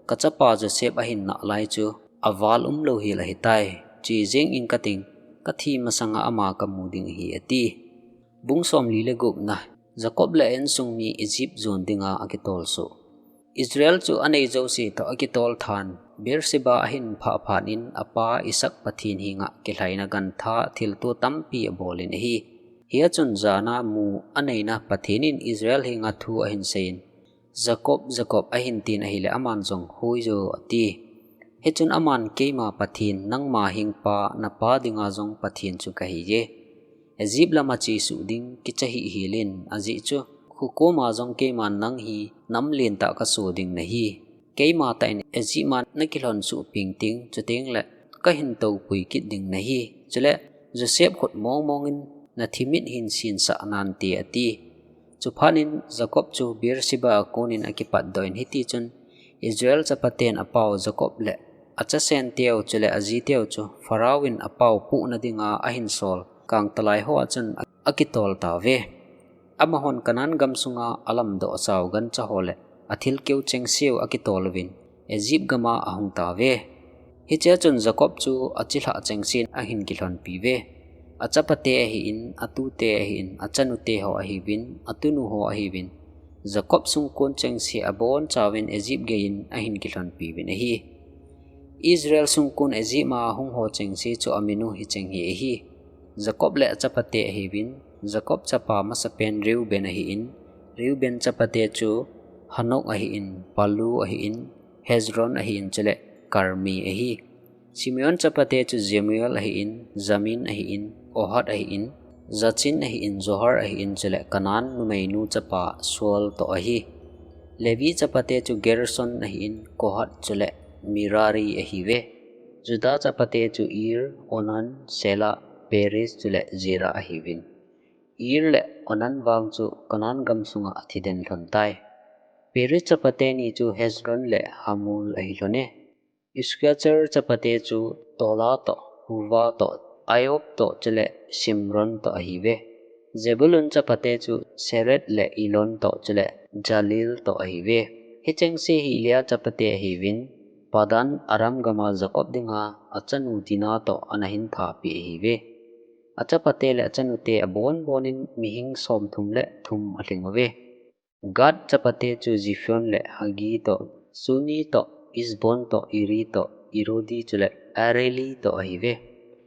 kachapa Joseph ahin nah lai chu aval umlou hel ahitai. Che jeng ing kating, kathi masanga ama kamu ding ahi ati. Bung somli le gupna, Jacob le a insung mi Egypt jon dinga akitol soh. Israel chu anei jouse toh akitol than, Beersheba ahin phah phat in apa Isaac Pathen henga kilhaina gantha thilto tampi abolin ahi. Hia chun jana mu aneina Pathen in Israel henga thu ahin seiyin, Jacob, Jacob, ahin tin ahile aman jong, Hoi jo, ati. Hichun aman, Keima Pathen, nangma hengpa, napa dinga jong Pathen chu kahiye. Egypt lama chesuh ding kicha hih helin, ajeh chu, kho koma jong keiman nang hi nam lentah kaso ding nahi. Keima tah in Egypt a nakilhon suh peng teng, chuteng le kahin toupui kit ding nahi. Chule, Joseph khut mong mong in nathimit hin sensah nante, ati. Chuphat in Jacob chu Beersheba a konin akipatdoh in hitichun Israel chapaten apau Jacob le achasenteu chule ajiteu chu Pharaoh in apau pohna dinga ahin sol kangtalai hoa chun akitol tauve. Amahon Canaan gamsunga alamdoh sau gancha ho le athilkeu chengseu akitol uvin, Egypt gama ahung tauve. Hichea chun Jacob chu achilhah chengsen ahin kilhonpiuve. Achapate ahin, atute ahin, achanute ho ahiuvin, atunu ho ahiuvin, Jacob sungkon chengse abonchauvin Egypt geiyin ahin kilhonpiuvin ahi. Israel sungkon Egypt a hung ho chengse chu amin u hicheng hi ahi. Jacob le achapate ahiuvin, Jacob chapa masapen Reuben ahin, Reuben chapate chu Hanok ahin, Palu ahin, Hezron ahin, chule Karmi ahi. Simeon chapate chu Jemuel ahin, Jamin ahin, Ohad ahin, Jachin ahin, Zohar ahin, chule Canaan numeinu chapa Saul toh ahi. Levi chapate chu Gerson ahin, Kohath chule Merari ahiuve. Judah chapate chu Er, Onan, Sela, Perez chule Zerah ahiuvin. Er le Onan vang chu Canaan gamsunga athiden lhon tai. Perez chapate ni chu Hezron le Hamul ahilhone. Issachar chapate chu Tola toh, Puvah toh, Iob toh chule Shimron toh ahiuve. Zebulun chapate chu Sered le Elon toh chule Jalil toh ahiuve. Hichengse hi Leah chapate ahiuvin, Padan Aram gama Jacob dinga achanu Dinah toh ana hin thapeh ahiuve. Achapate le achanute abonbon in mihing somthum le thum alhing uve. Gad chapate chu Ziphion le Haggi toh, Suni toh, Ezbon toh, Eri toh, Arodi chule Areli toh ahiuve.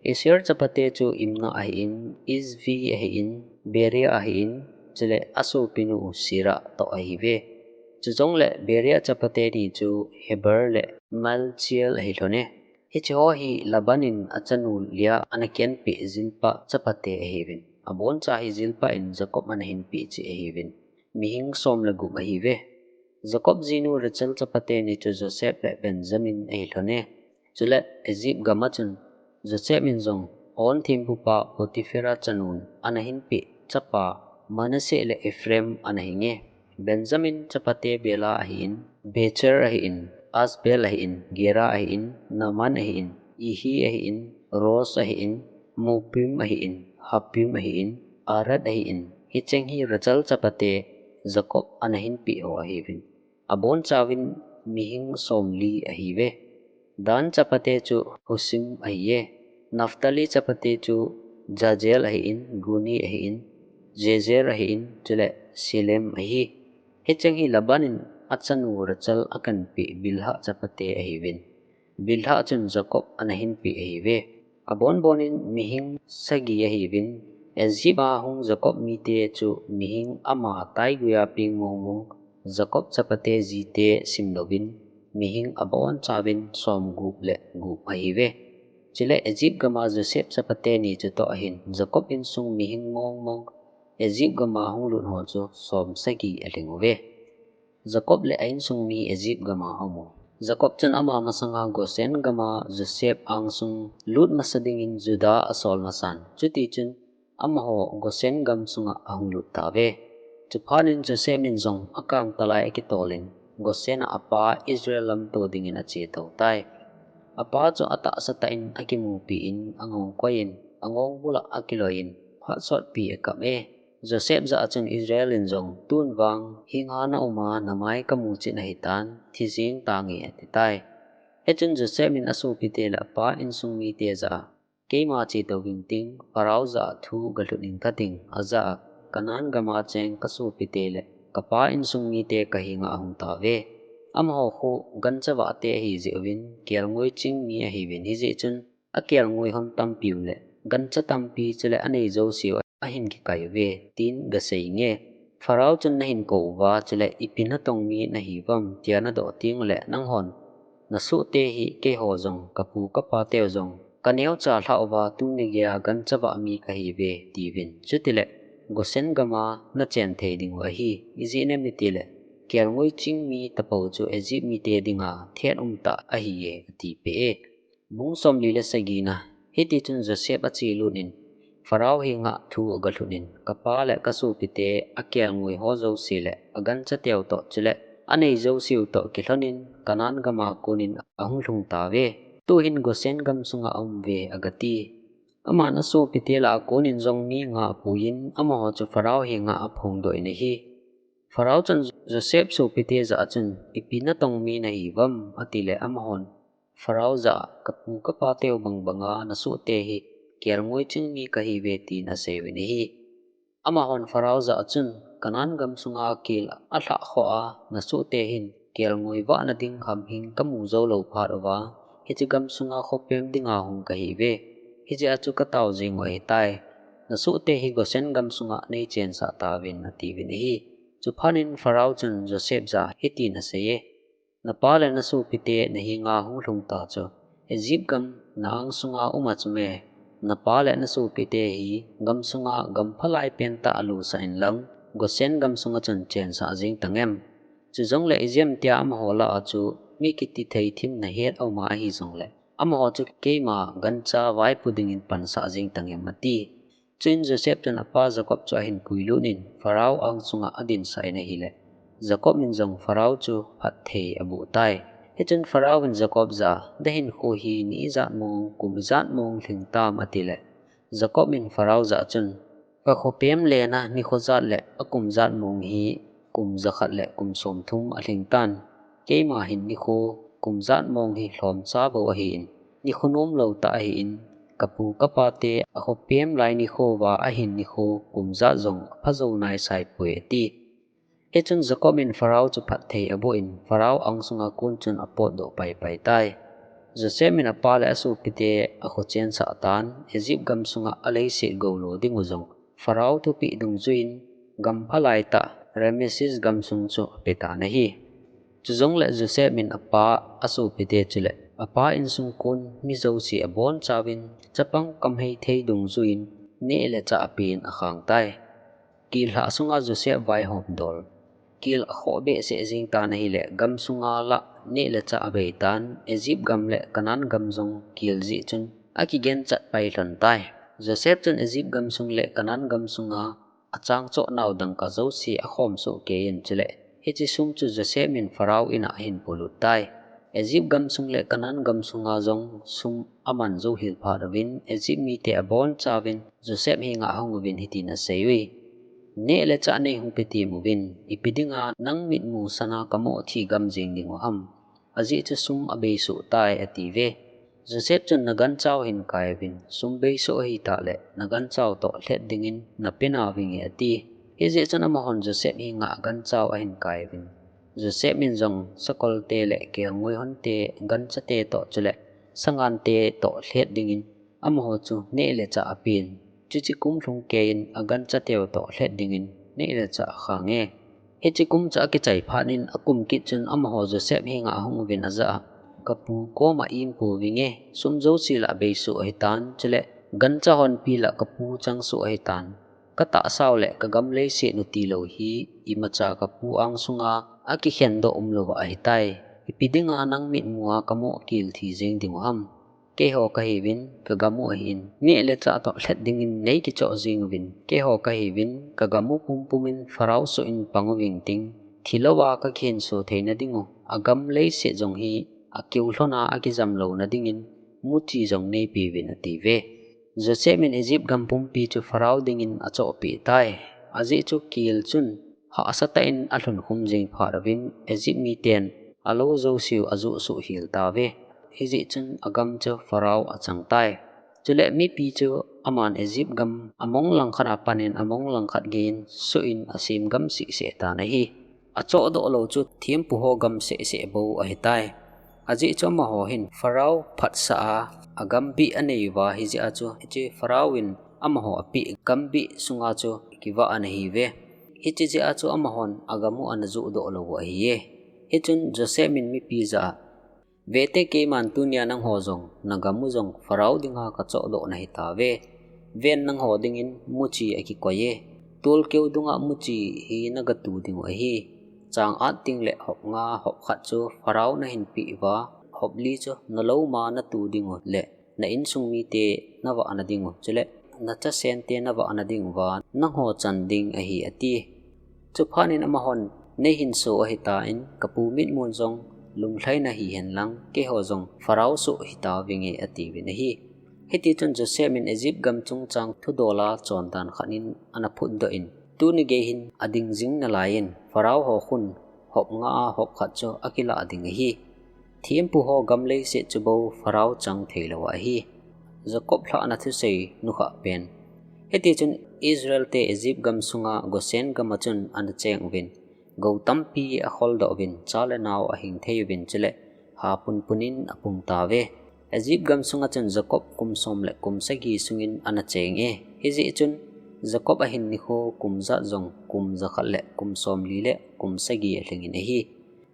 Asher chapate chu Imnah ahin, Isvi ahin, Beria ahin, chule asopinu Serah toh ahiuve. Chujongle Beria chapate ni chu Heber le Malchiel ahilhone. Hiche ho hi Laban in achanu Leah ana kenpeh Zilpah chapate ahiuvin. Aboncha hi Zilpah in Jacob ana hinpeh cheh ahiuvin. Mihing som le gup ahiuve. Jacob jinu Rachel chapate ni chu Joseph le Benjamin ahilhone. Chule Egypt gama chun Joseph in jong On thempupa Potiphera chanun ana hinpeh chapa Manasseh le Ephraim ana hinge. Benjamin chapate Bela ahin, Becher ahin, Asbel ahin, Gera ahin, Naaman ahin, Ehi ahin, Rosh ahin, Mupim ahin, Hupim ahin, Ard ahin, hicheng hi Rachel chapate Jacob ana hinpeh ho ahiuvin. Abonchauvin mihing somli ahiuve. Dan chapate chu Husim ahiye. Naphtali chapate chu Jahzeel ahin, Guni ahin, Jezer ahin, chule Silem ahi. Hicheng hi Laban in achanu Rachel akanpeh Bilhah chapate ahiuvin. Bilhah chun Jacob ana hinpeh ahiuve. Abonbonin mihing sagi ahiuvin. Egypt a hung Jacob mite chu mihing ama taiguiya peng mongmong, Jacob chapate jite simlouvin, mihing abonchauvin somgup le gup ahiuve. Chule Egypt gama Joseph chapate ni chutoh ahin, Jacob insung mihing mongmong, Egypt gama hung lut ho chu somsagi alhinguve. Jacob le a insung mi Egypt gama aum u. Jacob chun ama masanga Goshen gama Joseph angsung lut masa dingin Judah asol masan. Chutichun amaho Goshen gam sunga ahung lut tauve. Chuphatnin Joseph in jong akang talai akitolin Goshen a apa Israel lamto dingin ache tou tai. Apa chu atahsa tah in akimupi in angong koiyin, angong bula akiloiyin, phat sotpi akap e. Joseph jah a chun Israel in jong, tun vang hinga naum a namai kamu chet ahitan, thi jeng tange ati tai. Hichun Joseph in asopite le apa insung mite jah a, keima che tou vin ting, Pharaoh jah a thu galhut ing kating, ajah a, Canaan gama cheng kasopite le kapa insung mite kahenga ahung tauve. Amaho khu gancha vahte ahi jeh uvin, kelngoi ching mi ahiuvin, hijeh chun, akelngoi hon tampiu le gancha tampi chule anei jouseu ahin kikai uve, tin gasei inge. Pharaoh chun nahin kou uva, chule ipi natong mi nahiuvam, tia nadoh teng ule nanghon nasohte hi keiho jong, kapu kapateu jong, kaneocha lhah uva, tuni geiya gancha vah mi kahiuve, tiuvin. Chutile, Goshen gama nachen thei dingu ahi, ijeh inem itile, kelngoi ching mi tapou chu Egypt mite dinga thet umtah ahiye, atipeh e. Bung somli le sagina, hitichun Joseph achelut in, Pharaoh henga thu agalhut in, kapa le kasopite akelngoi ho jouse le agancha teu toh chule anei jouseu toh kilhonin Canaan gama konin ahung lhung tauve. Tuhin Goshen gam sunga aum uve agati. Aman asopite lah a konin jong mi nga apuiyin amaho chu Pharaoh henga aphongdoh in ahi. Pharaoh chun Joseph sopite jah a chun, ipi natong mi nahiuvam, atile amahon, Pharaoh jah a, kapu kapateu bangbanga nasohte hi kelngoi ching mi kahiuve, tin aseiuvin ahi. Amahon Pharaoh jah a chun, Canaan gam sunga kel alhah khoh a nasohte hin kelngoi vahna ding hamhing kamu jou lou phat uva, hiche gam sunga khopem dinga hung kahiuve. Hijeh a chu katao jeng u ahitai. Nasohte hi Goshen gam sunga neichensah tauvin, atiuvin ahi. Chuphatnin Pharaoh chun Joseph jah a hitin aseiye. Napa le nasopite nahenga hung lhung ta chu, Egypt gam na angsunga um a chu me? Napa le nasopite hi gam sunga gam phalai pentah alusah inlang, Goshen gam sunga chun chensah jeng tangem? Chujongle ijemtia amaho lah a chu mi kitithei thim nahet aum a ahijongle, amaho chu keima gancha vaipo dingin pansah jeng tangem, ati. Chuin Joseph chun apa Jacob chu ahin puilut in Pharaoh angsunga adinsah in ahile, Jacob in jong Pharaoh chu phatthei aboh tai. Hichun Pharaoh in Jacob jah a, nahinkho hi ni ijat mong, kum ijat mong lhing tam, atile, Jacob in Pharaoh jah a chun, kakhopem lena nikho jat le akum jat mong hi kum jakhat le kum somthum alhing tan. Keima hin nikho kum jat mong hi lhomcha bou ahin, nikho nomlou tah ahin, kapu kapate akhopem lai nikho uva ahin nikho kum jat jong aphajou naisai poi, ati. Hichun Jacob in Pharaoh chu phatthei aboh in, Pharaoh angsunga kon chun apotdoh paipai tai. Joseph in apa le asopite akhochensah tan, Egypt gam sunga aleiset goulo dingu jong Pharaoh thupeh dungjuiyin gam phalaitah Rameses gamsung chu apetan ahi. Chujongle Joseph in apa asopite chule apa insung kon mi jouse abonchauvin chapang kamhei thei dungjuiyin neh le chah apen akhang tai. Kel lhah sunga Joseph vaihom dol. Kel akhoh behseh jeng tan ahile, gamsunga lah neh le chah abei tan, Egypt gam le Canaan gam jong kel jeh chun akigenchat pai lhon tai. Joseph chun Egypt gamsung le Canaan gamsunga achang choh nau dangka jouse akhom soh keiyin chule, hiche sum chu Joseph in Pharaoh in a ahin polut tai. Egypt gamsung le Canaan gamsunga jong sum aman jou hel phat uvin, Egypt mite abonchauvin Joseph henga ahung uvin hitin asei uve. Neh le chah neihung pe tem uvin, ipi dinga nang mitmu sana kamoh thi gam jeng diu ham. Ajeh chu sum abeisoh tai atiuve. Joseph chun nagancha u hin kai uvin, sum beisoh ahitah le, nagancha u toh lhet dingin nape nauvinge ati. Hijeh chun amahon Joseph henga agancha u ahin kai uvin. Joseph in jong sakolte le kelngoi honte, ganchate toh chule sangante toh lhet dingin amaho chu neh le chah apen. Chuche kum lhung keiyin agancha teu toh lhet dingin neh le chah akhange. Hiche kum chu akichai phat in akum kit chun amaho Joseph henga ahung uvin ajah a, kapu koma impui vinge, sum jouse la abeisoh ahitan, chule gancha honpi la kapu chang soh ahitan. Katahsa u le kagam leiset u tilou hi imacha kapu angsunga akikhen doh umlou ahitai. Ipi dinga nang mitmua kamoh kel thi jeng diu ham. Keiho kahiuvin, kagam u ahin, neh le chah toh lhet dingin neikichoh jeng uvin. Keiho kahiuvin, kagam u pumpumin Pharaoh soh in pang uving ting, thilouva kakihinso theina diu, agam leiset jong hi akiu lhona akijam louna dingin, muchi jong neipeuvin atiuve. Joseph in Egypt gam pumpi chu Pharaoh dingin achohpeh tai. Ajeh chu kel chun hahsa tah in alhunkhum jeng phat uvin Egypt miten alou jouseu ajoh soh hel tauve. Hijeh chun agam chu Pharaoh achang tai. Chule mipi chu aman Egypt gam among langkhat apanin among langkhat geiyin soh in asem gam sehseh tan ahi. Achohdoh lou chu thempu ho gam sehseh bou ahitai. Ajeh chu amaho hin Pharaoh phatsah a, agam bih anei uva hijeh a chu, hiche Pharaoh in amaho apeh gam bih sunga chu kivah anahiuve. Hiche jeh a chu amahon agam u anajoh doh lou u ahiye. Hichun Joseph in mipi jah a, vete keiman tunia nangho jong, nagam u jong Pharaoh dinga kachohdoh nahitauve. Ven nangho dingin muchi akikoiye. Tolkeu dunga muchi hi nagatu diu ahi. Chang at ting le hop nga hop khat chu Pharaoh nahin peh uva, hop li chu nalou ma natu diu le na insung mite navahna diu, chule nachasente navahna diuva nangho chan ding ahi ati. Chuphat in amahon neihinso ahitan kapu mitmun jong lunglhai nahihen lang keiho jong Pharaoh soh hitauvinge atiuvin ahi. Hitichun Joseph in Egypt gam chungchang thudola chondan khat in anaphutdoh in, tuni gei hin ading jing nalaiyin Pharaoh ho khun hop nga a hop khat chu akilah ding ahi. Thempu ho gam leiset chu bou Pharaoh chang theilou ahi. Jacob lhahna thusei nukhah pen. Hitichun Israel te Egypt gam sunga Goshen gam a chun anacheng uvin, gou tampi akholdoh uvin, cha le nao ahing thei uvin, chule ha punpun in apung tauve. Egypt gam sunga chun Jacob kum som le kum sagi sungin anachenge. Hijeh chun Jacob ahin nikho kum jat jong kum jakhat le kum somli le kum sagi alhingin ahi.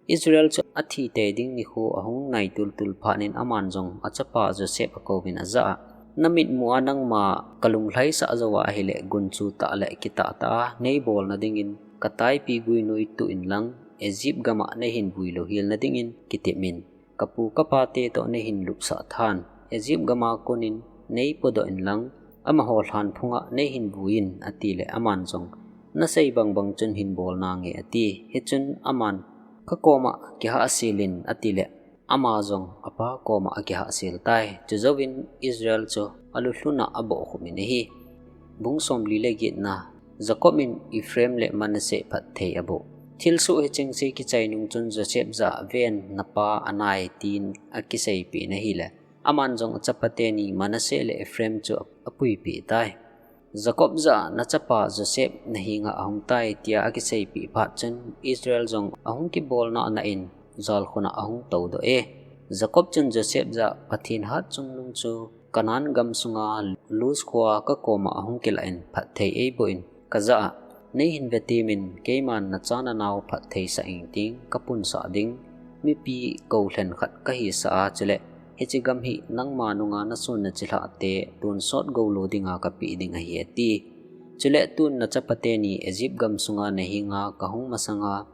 Israel chu athi tei ding nikho ahung nai tultul phat in aman jong achapa Joseph akouvin ajah a, namitmu a nangma kalunglhaisah jouva ahile gunchu tah le kitah tah a neibolna dingin kataipi guinoi tuh inlang Egypt gam a neihin vui lou helna dingin kitep in. Kapu kapate toh neihin lupsah than, Egypt gam a konin neipodoh inlang, amaho lhanphung a neihin vui in, atile aman jong, nasei bangbang chun hin bol nange ati. Hichun aman, kakoma kihahsel in, atile ama jong apa koma akihahsel tai. Chujouvin Israel chu alulhun a abohkhup in ahi. Bung somli le getna, Jacob in Ephraim le Manasseh phatthei aboh. Thilsoh hichengse kichai nung chun Joseph jah a ven napa anai tin akiseipeh in ahile, aman jong achapa teni Manasseh le Ephraim chu apuipeh tai. Jacob jah a nachapa Joseph nahenga ahung tai tia akiseipeh phat chun Israel jong ahung kibolna ana in jalkhun a ahung toudoh e. Jacob chun Joseph jah a Pathen hatchungnung chu Canaan gam sunga Luz khoa kakoma ahung kilah in phatthei eiboh in, kajah a, neihin vetemin keiman nacha nanao phattheisah ingting kapunsah ding, mipi koulhen khat kahisah a, chule hiche gam hi nangma nunga nasun nachilhah te tonsot goulou dinga kapeh ding ahi ati. Chule tun nachapa teni Egypt gam sunga nahenga kahung masanga,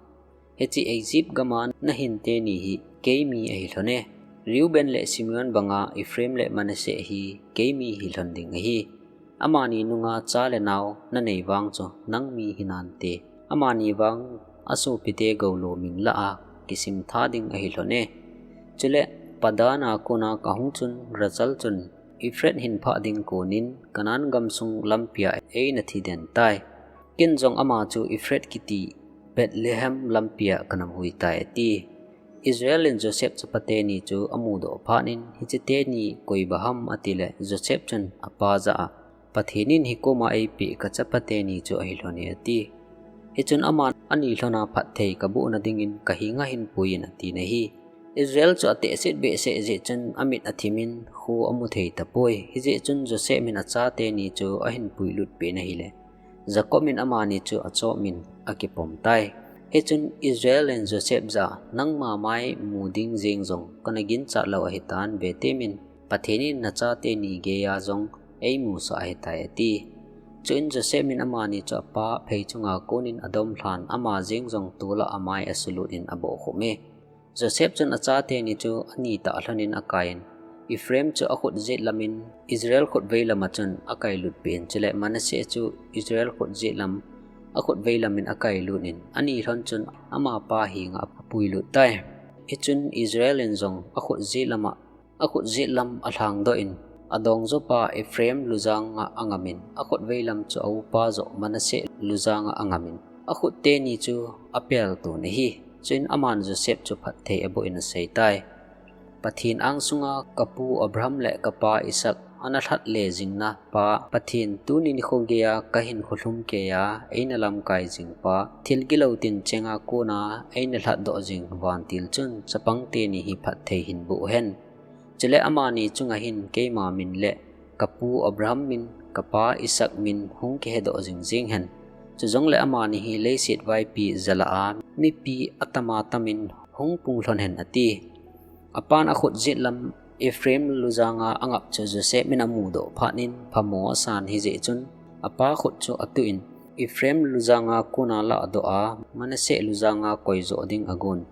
hiche Egypt gam a nahin teni hi keimi ahi lhon e. Reuben le Simeon banga Ephraim le Manasseh hi keimi hi lhon ding ahi. Amani nunga cha le nao nanei vang chu nangmi hinante, amani vang asopite goulou min lah a kisimtha ding ahi lhon e. Chule Padan a kona kahung chun Rachel chun Ephrath hin phah ding konin Canaan gamsung lampia eina thiden tai. Ken jong ama chu Ephrath kiti Bethlehem lampia kana vui tai, ati. Israel in Joseph chapate ni chu amudoh phat in, hiche teni koi ba ham, atile Joseph chun apa jah a, Pathen in hikoma eipeh kachapate ni chu ahi lhon e, ati. Hichun aman ani lhona phatthei kaboh nadingin kahenga hin puiyin, atin ahi. Israel chu atehset behseh jeh chun amit athimin kho amu thei tapoi. Hijeh chun Joseph in achate ni chu ahin puilut peh in ahile, Jacob in amani chu achop in akipom tai. Hichun Israel in Joseph jah a, nangma mai mu ding jeng jong kana ginchat lou ahitan, vetem in Pathen in nachate ni geiya jong eimusah ahitai, ati. Chuin Joseph in amani chu apa phei chunga konin adomlhan, ama jeng jong tol a amai asulut in abohkhup e. Joseph chun achate ni chu anitah lhonin akaiyin, Ephraim chu akhut jet lamin Israel khut vei lama chun akailut peh in, chule Manasseh chu Israel khut jet lam akhut vei lamin akailut in, ani lhon chun amapa henga apuilut tai. Hichun Israel in jong akhut jet lama akhut jet lam alhangdoh in, adongjopa Ephraim lujanga angamin, akhut vei lam chu aupa joh Manasseh lujanga angamin, akhut teni chu apelton ahi. Chuin aman Joseph chu phatthei aboh in aseitai, Pathen angsunga kapu Abraham le kapa Isaac ana lhat le jingna pa, Pathen tuni nikho geiya kahinkho lhumkeiya eina lamkai jingpa, thil gilou tin chenga kona eina lhatdoh jing vantil chun chapang teni hi phatthei hin boh hen. Chule amani chunga hin keima min le kapu Abraham min, kapa Isaac min hung kihedoh jing jeng hen. Chujongle amani hi leiset vaipi jalah a mipi atama tamin hung pung lhon hen, ati. Apan akhut jet lam Ephraim lujanga angap chu Joseph in amudoh phat in phamo asan, hijeh chun apa khut chu atuh in, Ephraim lujanga kona lahdoh a, Manasseh lujanga koijoh ding agon.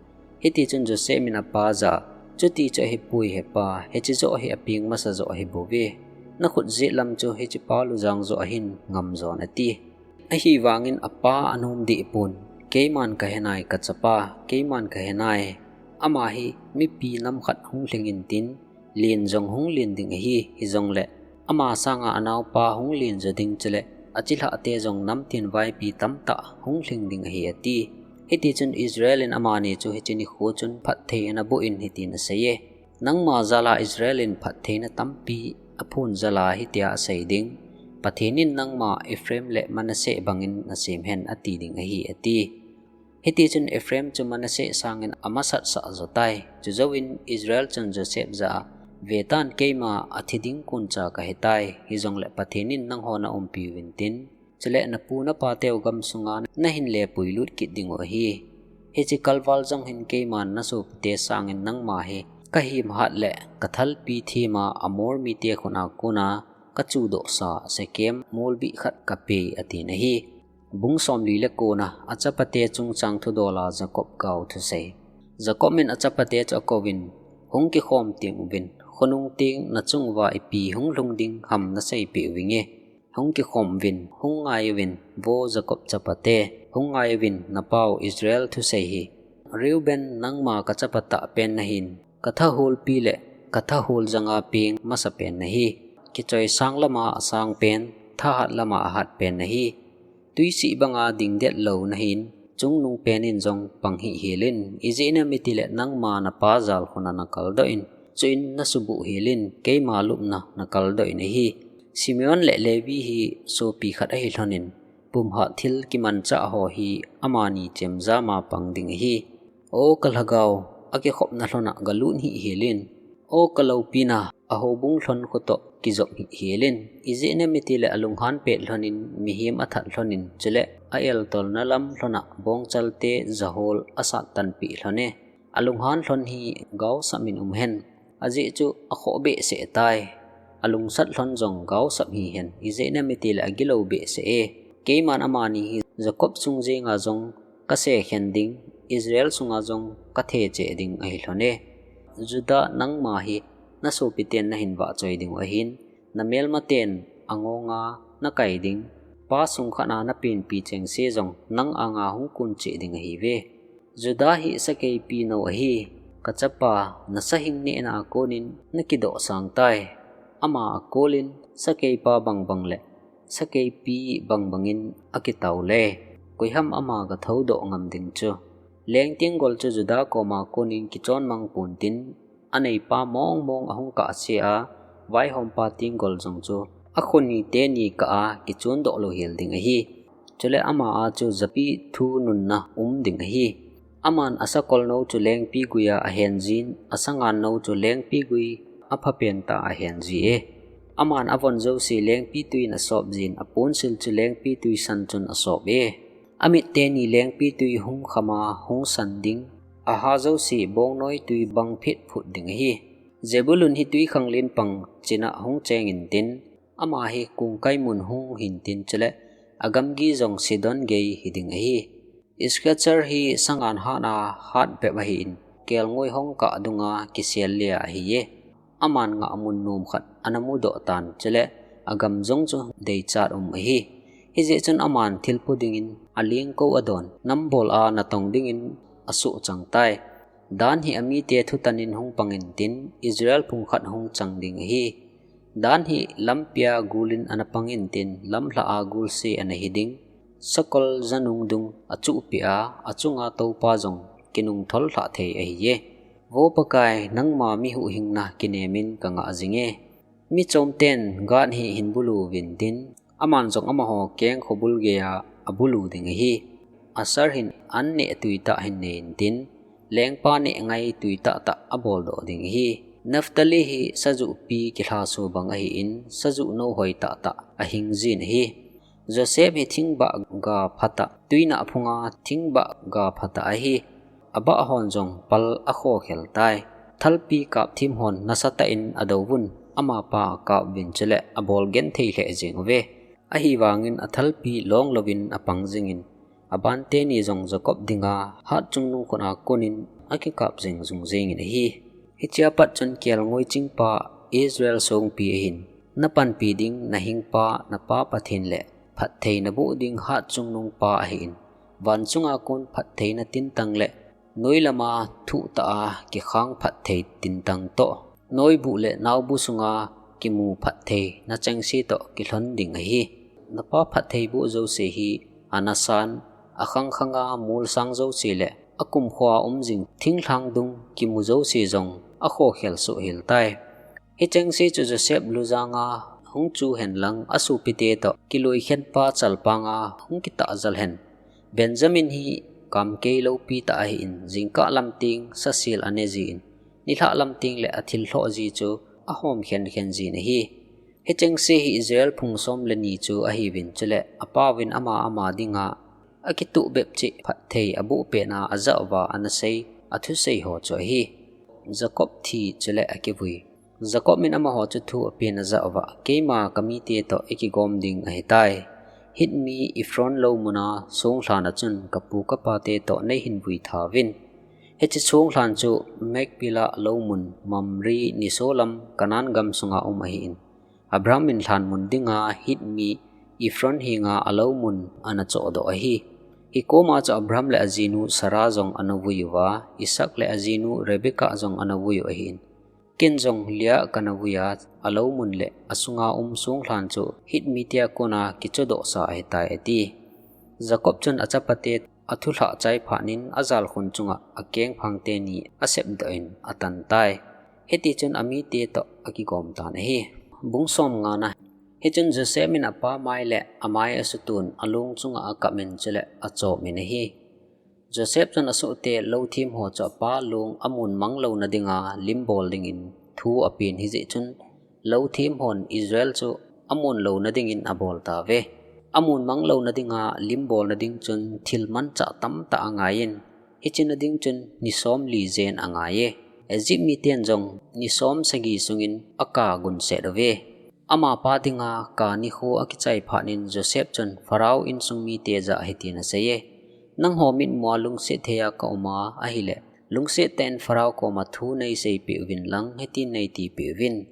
Hitichun Joseph in apa jah a, chuti chu ahipoi hepa, hiche joh hi apeng masa joh ahibouve. Nakhut jet lam chu hichepa lujang joh ahin ngamjon, ati. Ahivangin apa anom dehpon, keiman kahenai kachapa, keiman kahenai. Ama hi mipi nam khat hung lhing intin, len jong hung len ding ahi, hijongle ama sanga anaopa hung lenjo ding chule achilhahte jong namtin vaipi tamtah hung lhing ding ahi, ati. Hitichun Israel in amani chu hiche nikho chun phatthei anaboh in hitin aseiye, nangma jal a Israel in phattheina tampi aphon jal a hitia asei ding, Pathen in nangma Ephraim le Manasseh bangin nasem hen ati ding ahi, ati. Hitichun Ephraim chu Manasseh sangin amasatsah jotai. Chujouvin Israel chun Joseph jah a, vetan, keima athi ding koncha kahitai, hijongle Pathen in nangho naumpiuvin tin, chule napu napateu gamsunga nahin le puilut kit dingu ahi. Hiche kalval jong hin keiman nasopite sangin nangma hi kahem hat le kathalpi thema Amor mite khut a kona kachudohsa Shechem molbih khat kapei, atin ahi. Bung somli le kona, achapate chungchang thudola Jacob gao thusei. Jacob in achapate chu akouvin, hung kikhom tenguvin, khonung teng nachunguva ipi hung lhung ding ham naseipeh uvinge. Hung kikhom uvin, hung ngai uvin, vo Jacob chapate, hung ngai uvin, napau Israel thusei hi. Reuben, nangma kachapa tahpen nahin, kathaholpi le kathahol janga peng masapen nahi. Kichoi sang lama asangpen, thahat lama ahatpen nahi. Tuisih banga dingdet lou nahin, chungnungpen in jong pang hihhelin, ijeh inem itile nangma napa jalkhun a nakaldoh in, chuin nasuboh helin, keima lupna nakaldoh in ahi. Simeon le Levi hi sopi khat ahi lhonin, pumhat thil kimanchah ho hi amani chemjama pang ding ahi. O kalhagao, akikhopna lhon a galut hihhelin, o kaloupina, ahoubung lhon khu toh kijop hihhelin, ijeh inem itile alunghan pet lhonin, mihem athat lhonin, chule a-eltolna lam lhon a bongchalte jahol asattanpeh lhone. Alunghan lhon hi gaosap in umhen, ajeh chu akhoh behseh tai. Alungsat lhon jong gaosap hihen, ijeh inem itile agilou behseh e. Keiman amani hi Jacob sung jenga jong kasekhen ding, Israel sunga jong kathecheh ding ahi lhone. Judah, nangma hi nasopiten nahin vahchoi dingu ahin, namelmaten angonga nakai ding, pa sung khat a napenpi chengse jong nang anga hung kun cheh ding ahiuve. Judah hi sakeipi nou ahi, Kachapa, nasahing nehna a konin nakidoh sang tai. Ama a kolin sakeipa bangbang le sakeipi bangbangin akitao le, koiham ama gathoudoh ngam ding chu. Leng tenggol chu Juda koma konin kichonmang pontin, aneipa mongmong ahung kahse a, vaihompa tenggol jong chu akhoni teni kah a kichondoh louhel ding ahi. Chule ama a chu japi thu nunna um ding ahi. Aman asakolnou chu lengpi guia ahenjin, asangannou chu lengpi gui aphapen tah a ahenji e. Aman avon jouse lengpi tuiyin asopjin, aponsil chu lengpi tuisan chun asop e. Amit teni lengpi tui hung khama hung san ding, aha jouse bongnoi tui bang phitphut ding ahi. Zebulun hi tuikhanglen pang china hung cheng intin, ama hi kongkai mun hung hintin chule agamgi jong Sidon gei hiding ahi. Issachar hi sangan hatna hat bep ahin, kelngoi hongkah dunga kisel le ahi e. Aman ngahmun nom khat ana mudoh tan chule agam jong chu deichat um ahi. Hijeh chun aman thilpo dingin alengkou adon, nambol a natong dingin asuhchang tai. Dan hi amite thutanin hung pang intin, Israel phung khat hung chang ding ahi. Dan hi lampia gulin ana pang intin, lamlhah a gulse ana hiding, sakol janung dung achuhpeh a, achunga toupa jong kinungthol lhah thei ahi e. Vo Pakai, nangma mihuhhingna kinemin kangah jing e. Michomten Gad hi hinbulu vintin, aman jong amaho keng khobul geia abulu ding ahi. Asher hin anneh tuitah hin nei intin, lengpa neh ngai tuitahtah aboldoh ding ahi. Naphtali hi sajuhpi kilhaso bang ahin, sajuhnou hoitahtah ahingjin ahi. Joseph hi thingbah ga phatah, tuinah phunga thingbah ga phatah ahi. Abah hon jong pal akhokhel tai. Thalpi kapthim hon nasatah in adouvun, amapa akapvin chule abol genthei lheh jeng uve. Ahivangin athalpi long louvin apang jingin, abanteni jong Jacob dinga hatchungnung khut a konin akikap jeng jung jengin ahi. Hichea pat chun kelngoi chingpa Israel songpi ahin, napanpi ding nahingpa napa Pathen le phatthei naboh ding hatchungnungpa ahin, vanchunga kon phattheina tintang le noilama thuhtah a kikhang phatthei tintang toh, noibu le naobu sunga kimu phatthei nachengse toh kilhon ding ahi. Napa phatthei boh jouse hi anasan, akhang khanga molsang jouse le akumkhoa umjing thinglhang dung kimu jouse jong akhokhel soh hel tai. Hichengse chu Joseph lujanga hung chu henlang, asopite toh kiloikhenpa chalpanga hung kitahjal hen. Benjamin hi kamkei loupitah ahin, jingkah lamteng sasil anejin, nilhah lamteng le athil lhohji chu ahom khenkhen jin ahi. Hichengse hi Israel phung som le ni chu ahiuvin chule apauvin ama ama dinga akituh bep cheh phatthei abohpehna ajah uva anasei athusei ho chu ahi. Jacob thi chule akivui. Jacob in amaho chu thu apen ajah uva, keima kamite toh ikigom ding ahitai. Hitmi Ephron loumuna songlhan a chun kapu kapate toh neihin vui thauvin. Hiche songlhan chu Machpelah loumun, Mamre nisolam Canaan gam sunga um ahin, Abraham in lhanmun dinga Hitmi Ephron henga aloumun ana chohdoh ahi. Hikoma chu Abraham le ajinu Sarah jong anavui uva, Isaac le ajinu Rebekah jong anavui u ahin, ken jong Leah kanavuiya, aloumun le asunga um songlhan chu Hitmite a kona kichodohsa ahitai, ati. Jacob chun achapate athulhah chai phatnin ajalkhun chunga akengphang teni asepdoh in atantai. Hitichun amite toh akigom tan ahi. Bung somngana. Hichun Joseph in apa mai le amai asutun along chunga akapmin chule achopmin ahi. Joseph chun asohte louthemho chu apa long amun manglouna dinga limbol dingin thu apen hijeh chun, louthemhon Israel chu amun louna dingin abol tauve. Amun manglouna dinga limbolna ding chun thil manchah tamtah angaiyin, hichena ding chun ni somli jen angaiye. Egypt miten jong ni somsagi sungin aka gunset uve. Amapa dinga ka nikho akichai phatnin Joseph chun Pharaoh insung mite jah hitin aseiye, nangho mitmua lungset theiya kauma ahile, lungset tah in Pharaoh koma thu neiseipeh uvin lang hitin neitipeh uvin,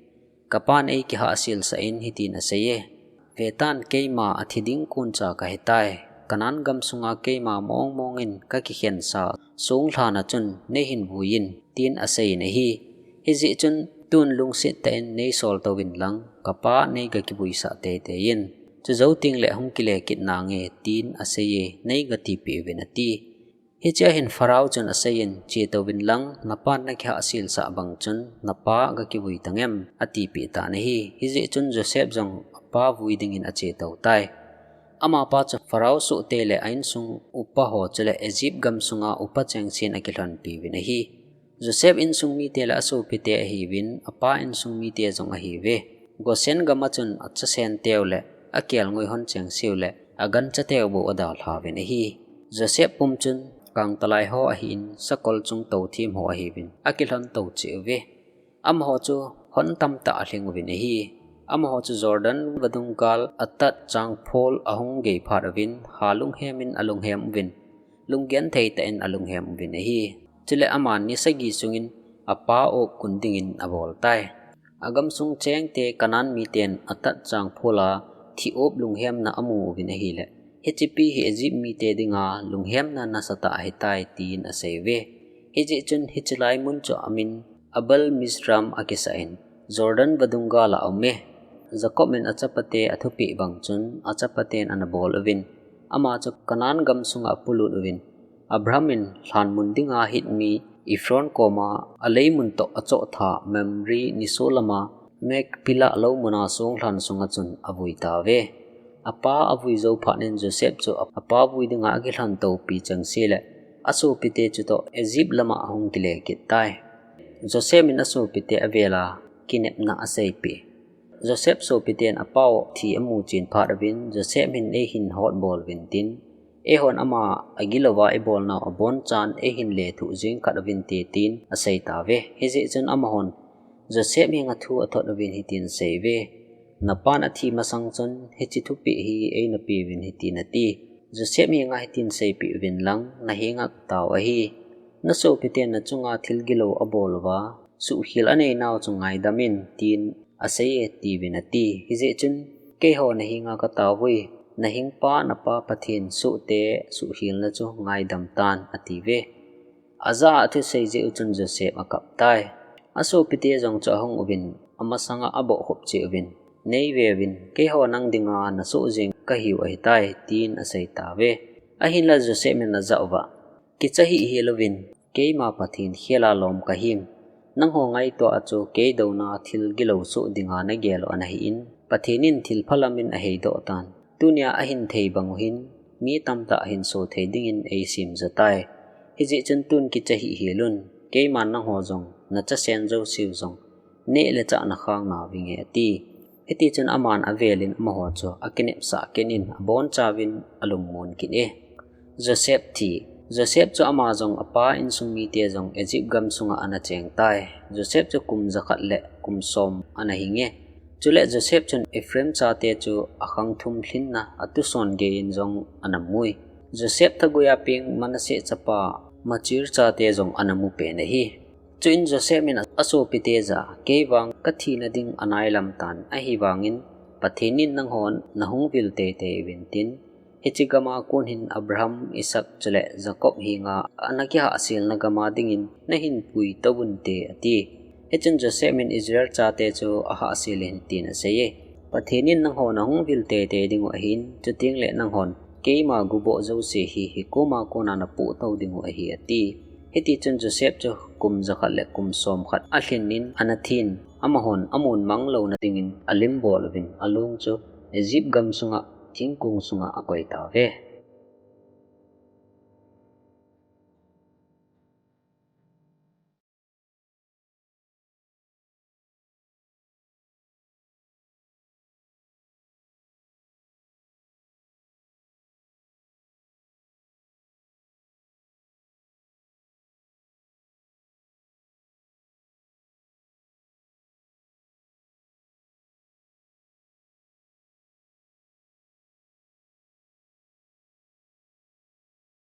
kapan eikihahselsah in hitin aseiye, vetan keima athi ding koncha kahitai. Kanan gam sunga keima mong mongin kakikhensa songlhana chun neihin vuiyin, tin aseiyin ahi. Hijeh chun tun lungset tah in neisol touvin lang, kapa neiga kivuisah teitei in. Chujou tengle hung kile kit nange, tin aseiye, neiga tipeh uvin ati. Hichea hin Pharaoh chun aseiyin, che touvin lang, napan nakihahselsah bang chun, napa gakivui tangem, atipeh tan ahi. Hijeh chun Joseph jong apa vui dingin ache tou tai. Amapa chu Pharaoh sohte le a insung upa ho chule Egypt gam sunga upa chengsen akilhonpi uvin ahi. Joseph insung mite le asopite ahiuvin, apa insung mite jong ahiuve. Goshen gama chun achasenteu le akelngoi hon chengseu le agancha teu bou adalha uvin ahi. Joseph pum chun kangtalai ho ahin, sakol chung touthem ho ahiuvin, akilhon tou cheh uve. Amaho chu hon tamtah alhing uvin ahi. Amaho chu Jordan vadung gal Atad changphol ahung gei phat uvin, ha lunghem in alunghem uvin, lunggenthei tah in alunghem uvin ahi. Chule aman ni sagi sungin apa op kun dingin abol tai. Agamsung chengte Kanan miten Atad changphol a thi op lunghemna amu uvin ahile, hichepi hi Egypt mite dinga lunghemna nasatah ahitai, tin aseiuve. Hijeh chun hichelai mun chu amin Abel Mizraim akisahin, Jordan vadung gal a aume. Jacob in achapate athupeh bang chun achapaten anabol uvin, ama chu Kanan gam sunga apolut uvin, Abraham in lhanmun dinga hit mi Ephron koma aleimun toh achohtha Mamre nisolama Machpelah loumuna songlhan sunga chun avui tauve. Apa avui jou phat in Joseph chu apa vui dinga akilhon toupi chengse le asopite chutoh Egypt lama ahung kile kit tai. Joseph in asopite avela kinepna aseipeh. Joseph sopiten apa op thi amu chen phat uvin, Joseph hin eihin hotbol uvin tin, eihon ama agilouva eibolnau abonchan eihin lethuh jeng khat uvinte, tin asei tauve. Hijeh chun amahon Joseph henga thu athot uvin hitin aseiuve, napan athi masang chun hiche thupeh hi eina peuvin hitin ati. Joseph henga hitin seipeh uvin lang, nahenga katao ahi. Nasopiten nachunga thil gilou abol uva, suhkhel aneinau chu ngaidam in, tin aseiye, tiuvin ati. Hijeh chun, keiho nahenga kataovui, nahingpa napa Pathen sohte suhkhelna chu ngaidam tan, atiuve. Ajah a athusei jeh u chun Joseph akap tai. Asopite jong chu ahung uvin, amasanga abohkhup cheh uvin, neiveuvin, keiho nang dinga nasoh jeng kahiu ahitai, tin asei tauve. Ahinla Joseph in ajah uva, kicha hihhel uvin, keima Pathen khela lom kahim. Nangho ngaito a chu kei douna thil gilou soh dinga nagel u anahin, Pathen in thilpha lamin aheidoh tan. Tunia ahin thei bang u hin, mi tamtah ahin so thei dingin eisem jotai. Hijeh chun tun kicha hihhel un, keiman nangho jong, nachasen jouseu jong, neh le chah nakhang nauvinge, ati. Hitichun aman avelin amaho chu akinepsah kit in abonchauvin alungmon kit e. Joseph thi. Joseph chu ama jong apa insung mite jong Egypt gam sunga anacheng tai. Joseph chu kum jakhat le kum som anahinge. Chule Joseph chun Ephraim chate chu akhang thum lhinna atuson geiyin jong anamui. Joseph thaguia peng Manasseh chapa Machir chate jong anamu pen ahi. Chuin Joseph in asopite jah a, keivang kathina ding anailam tan, ahivangin Pathen in nanghon nahung vil teitei uvin tin, hiche gama kon hin Abraham, Isaac chule Jacob henga anakihahselna gama dingin nahin pui touvunte, ati. Hichun Joseph in Israel chate chu ahahsel in hitin aseiye, Pathen in nangho nahung vil teitei dingu ahin, chutengle nanghon keima guboh jouse hi hikoma kona napoh tou dingu ahi, ati. Hitichun Joseph chu kum jakhat le kum somkhat alhin in anathin, amahon amun mang louna dingin alim bol uvin along chu Egypt gam sunga thingkong sunga akoi tauve.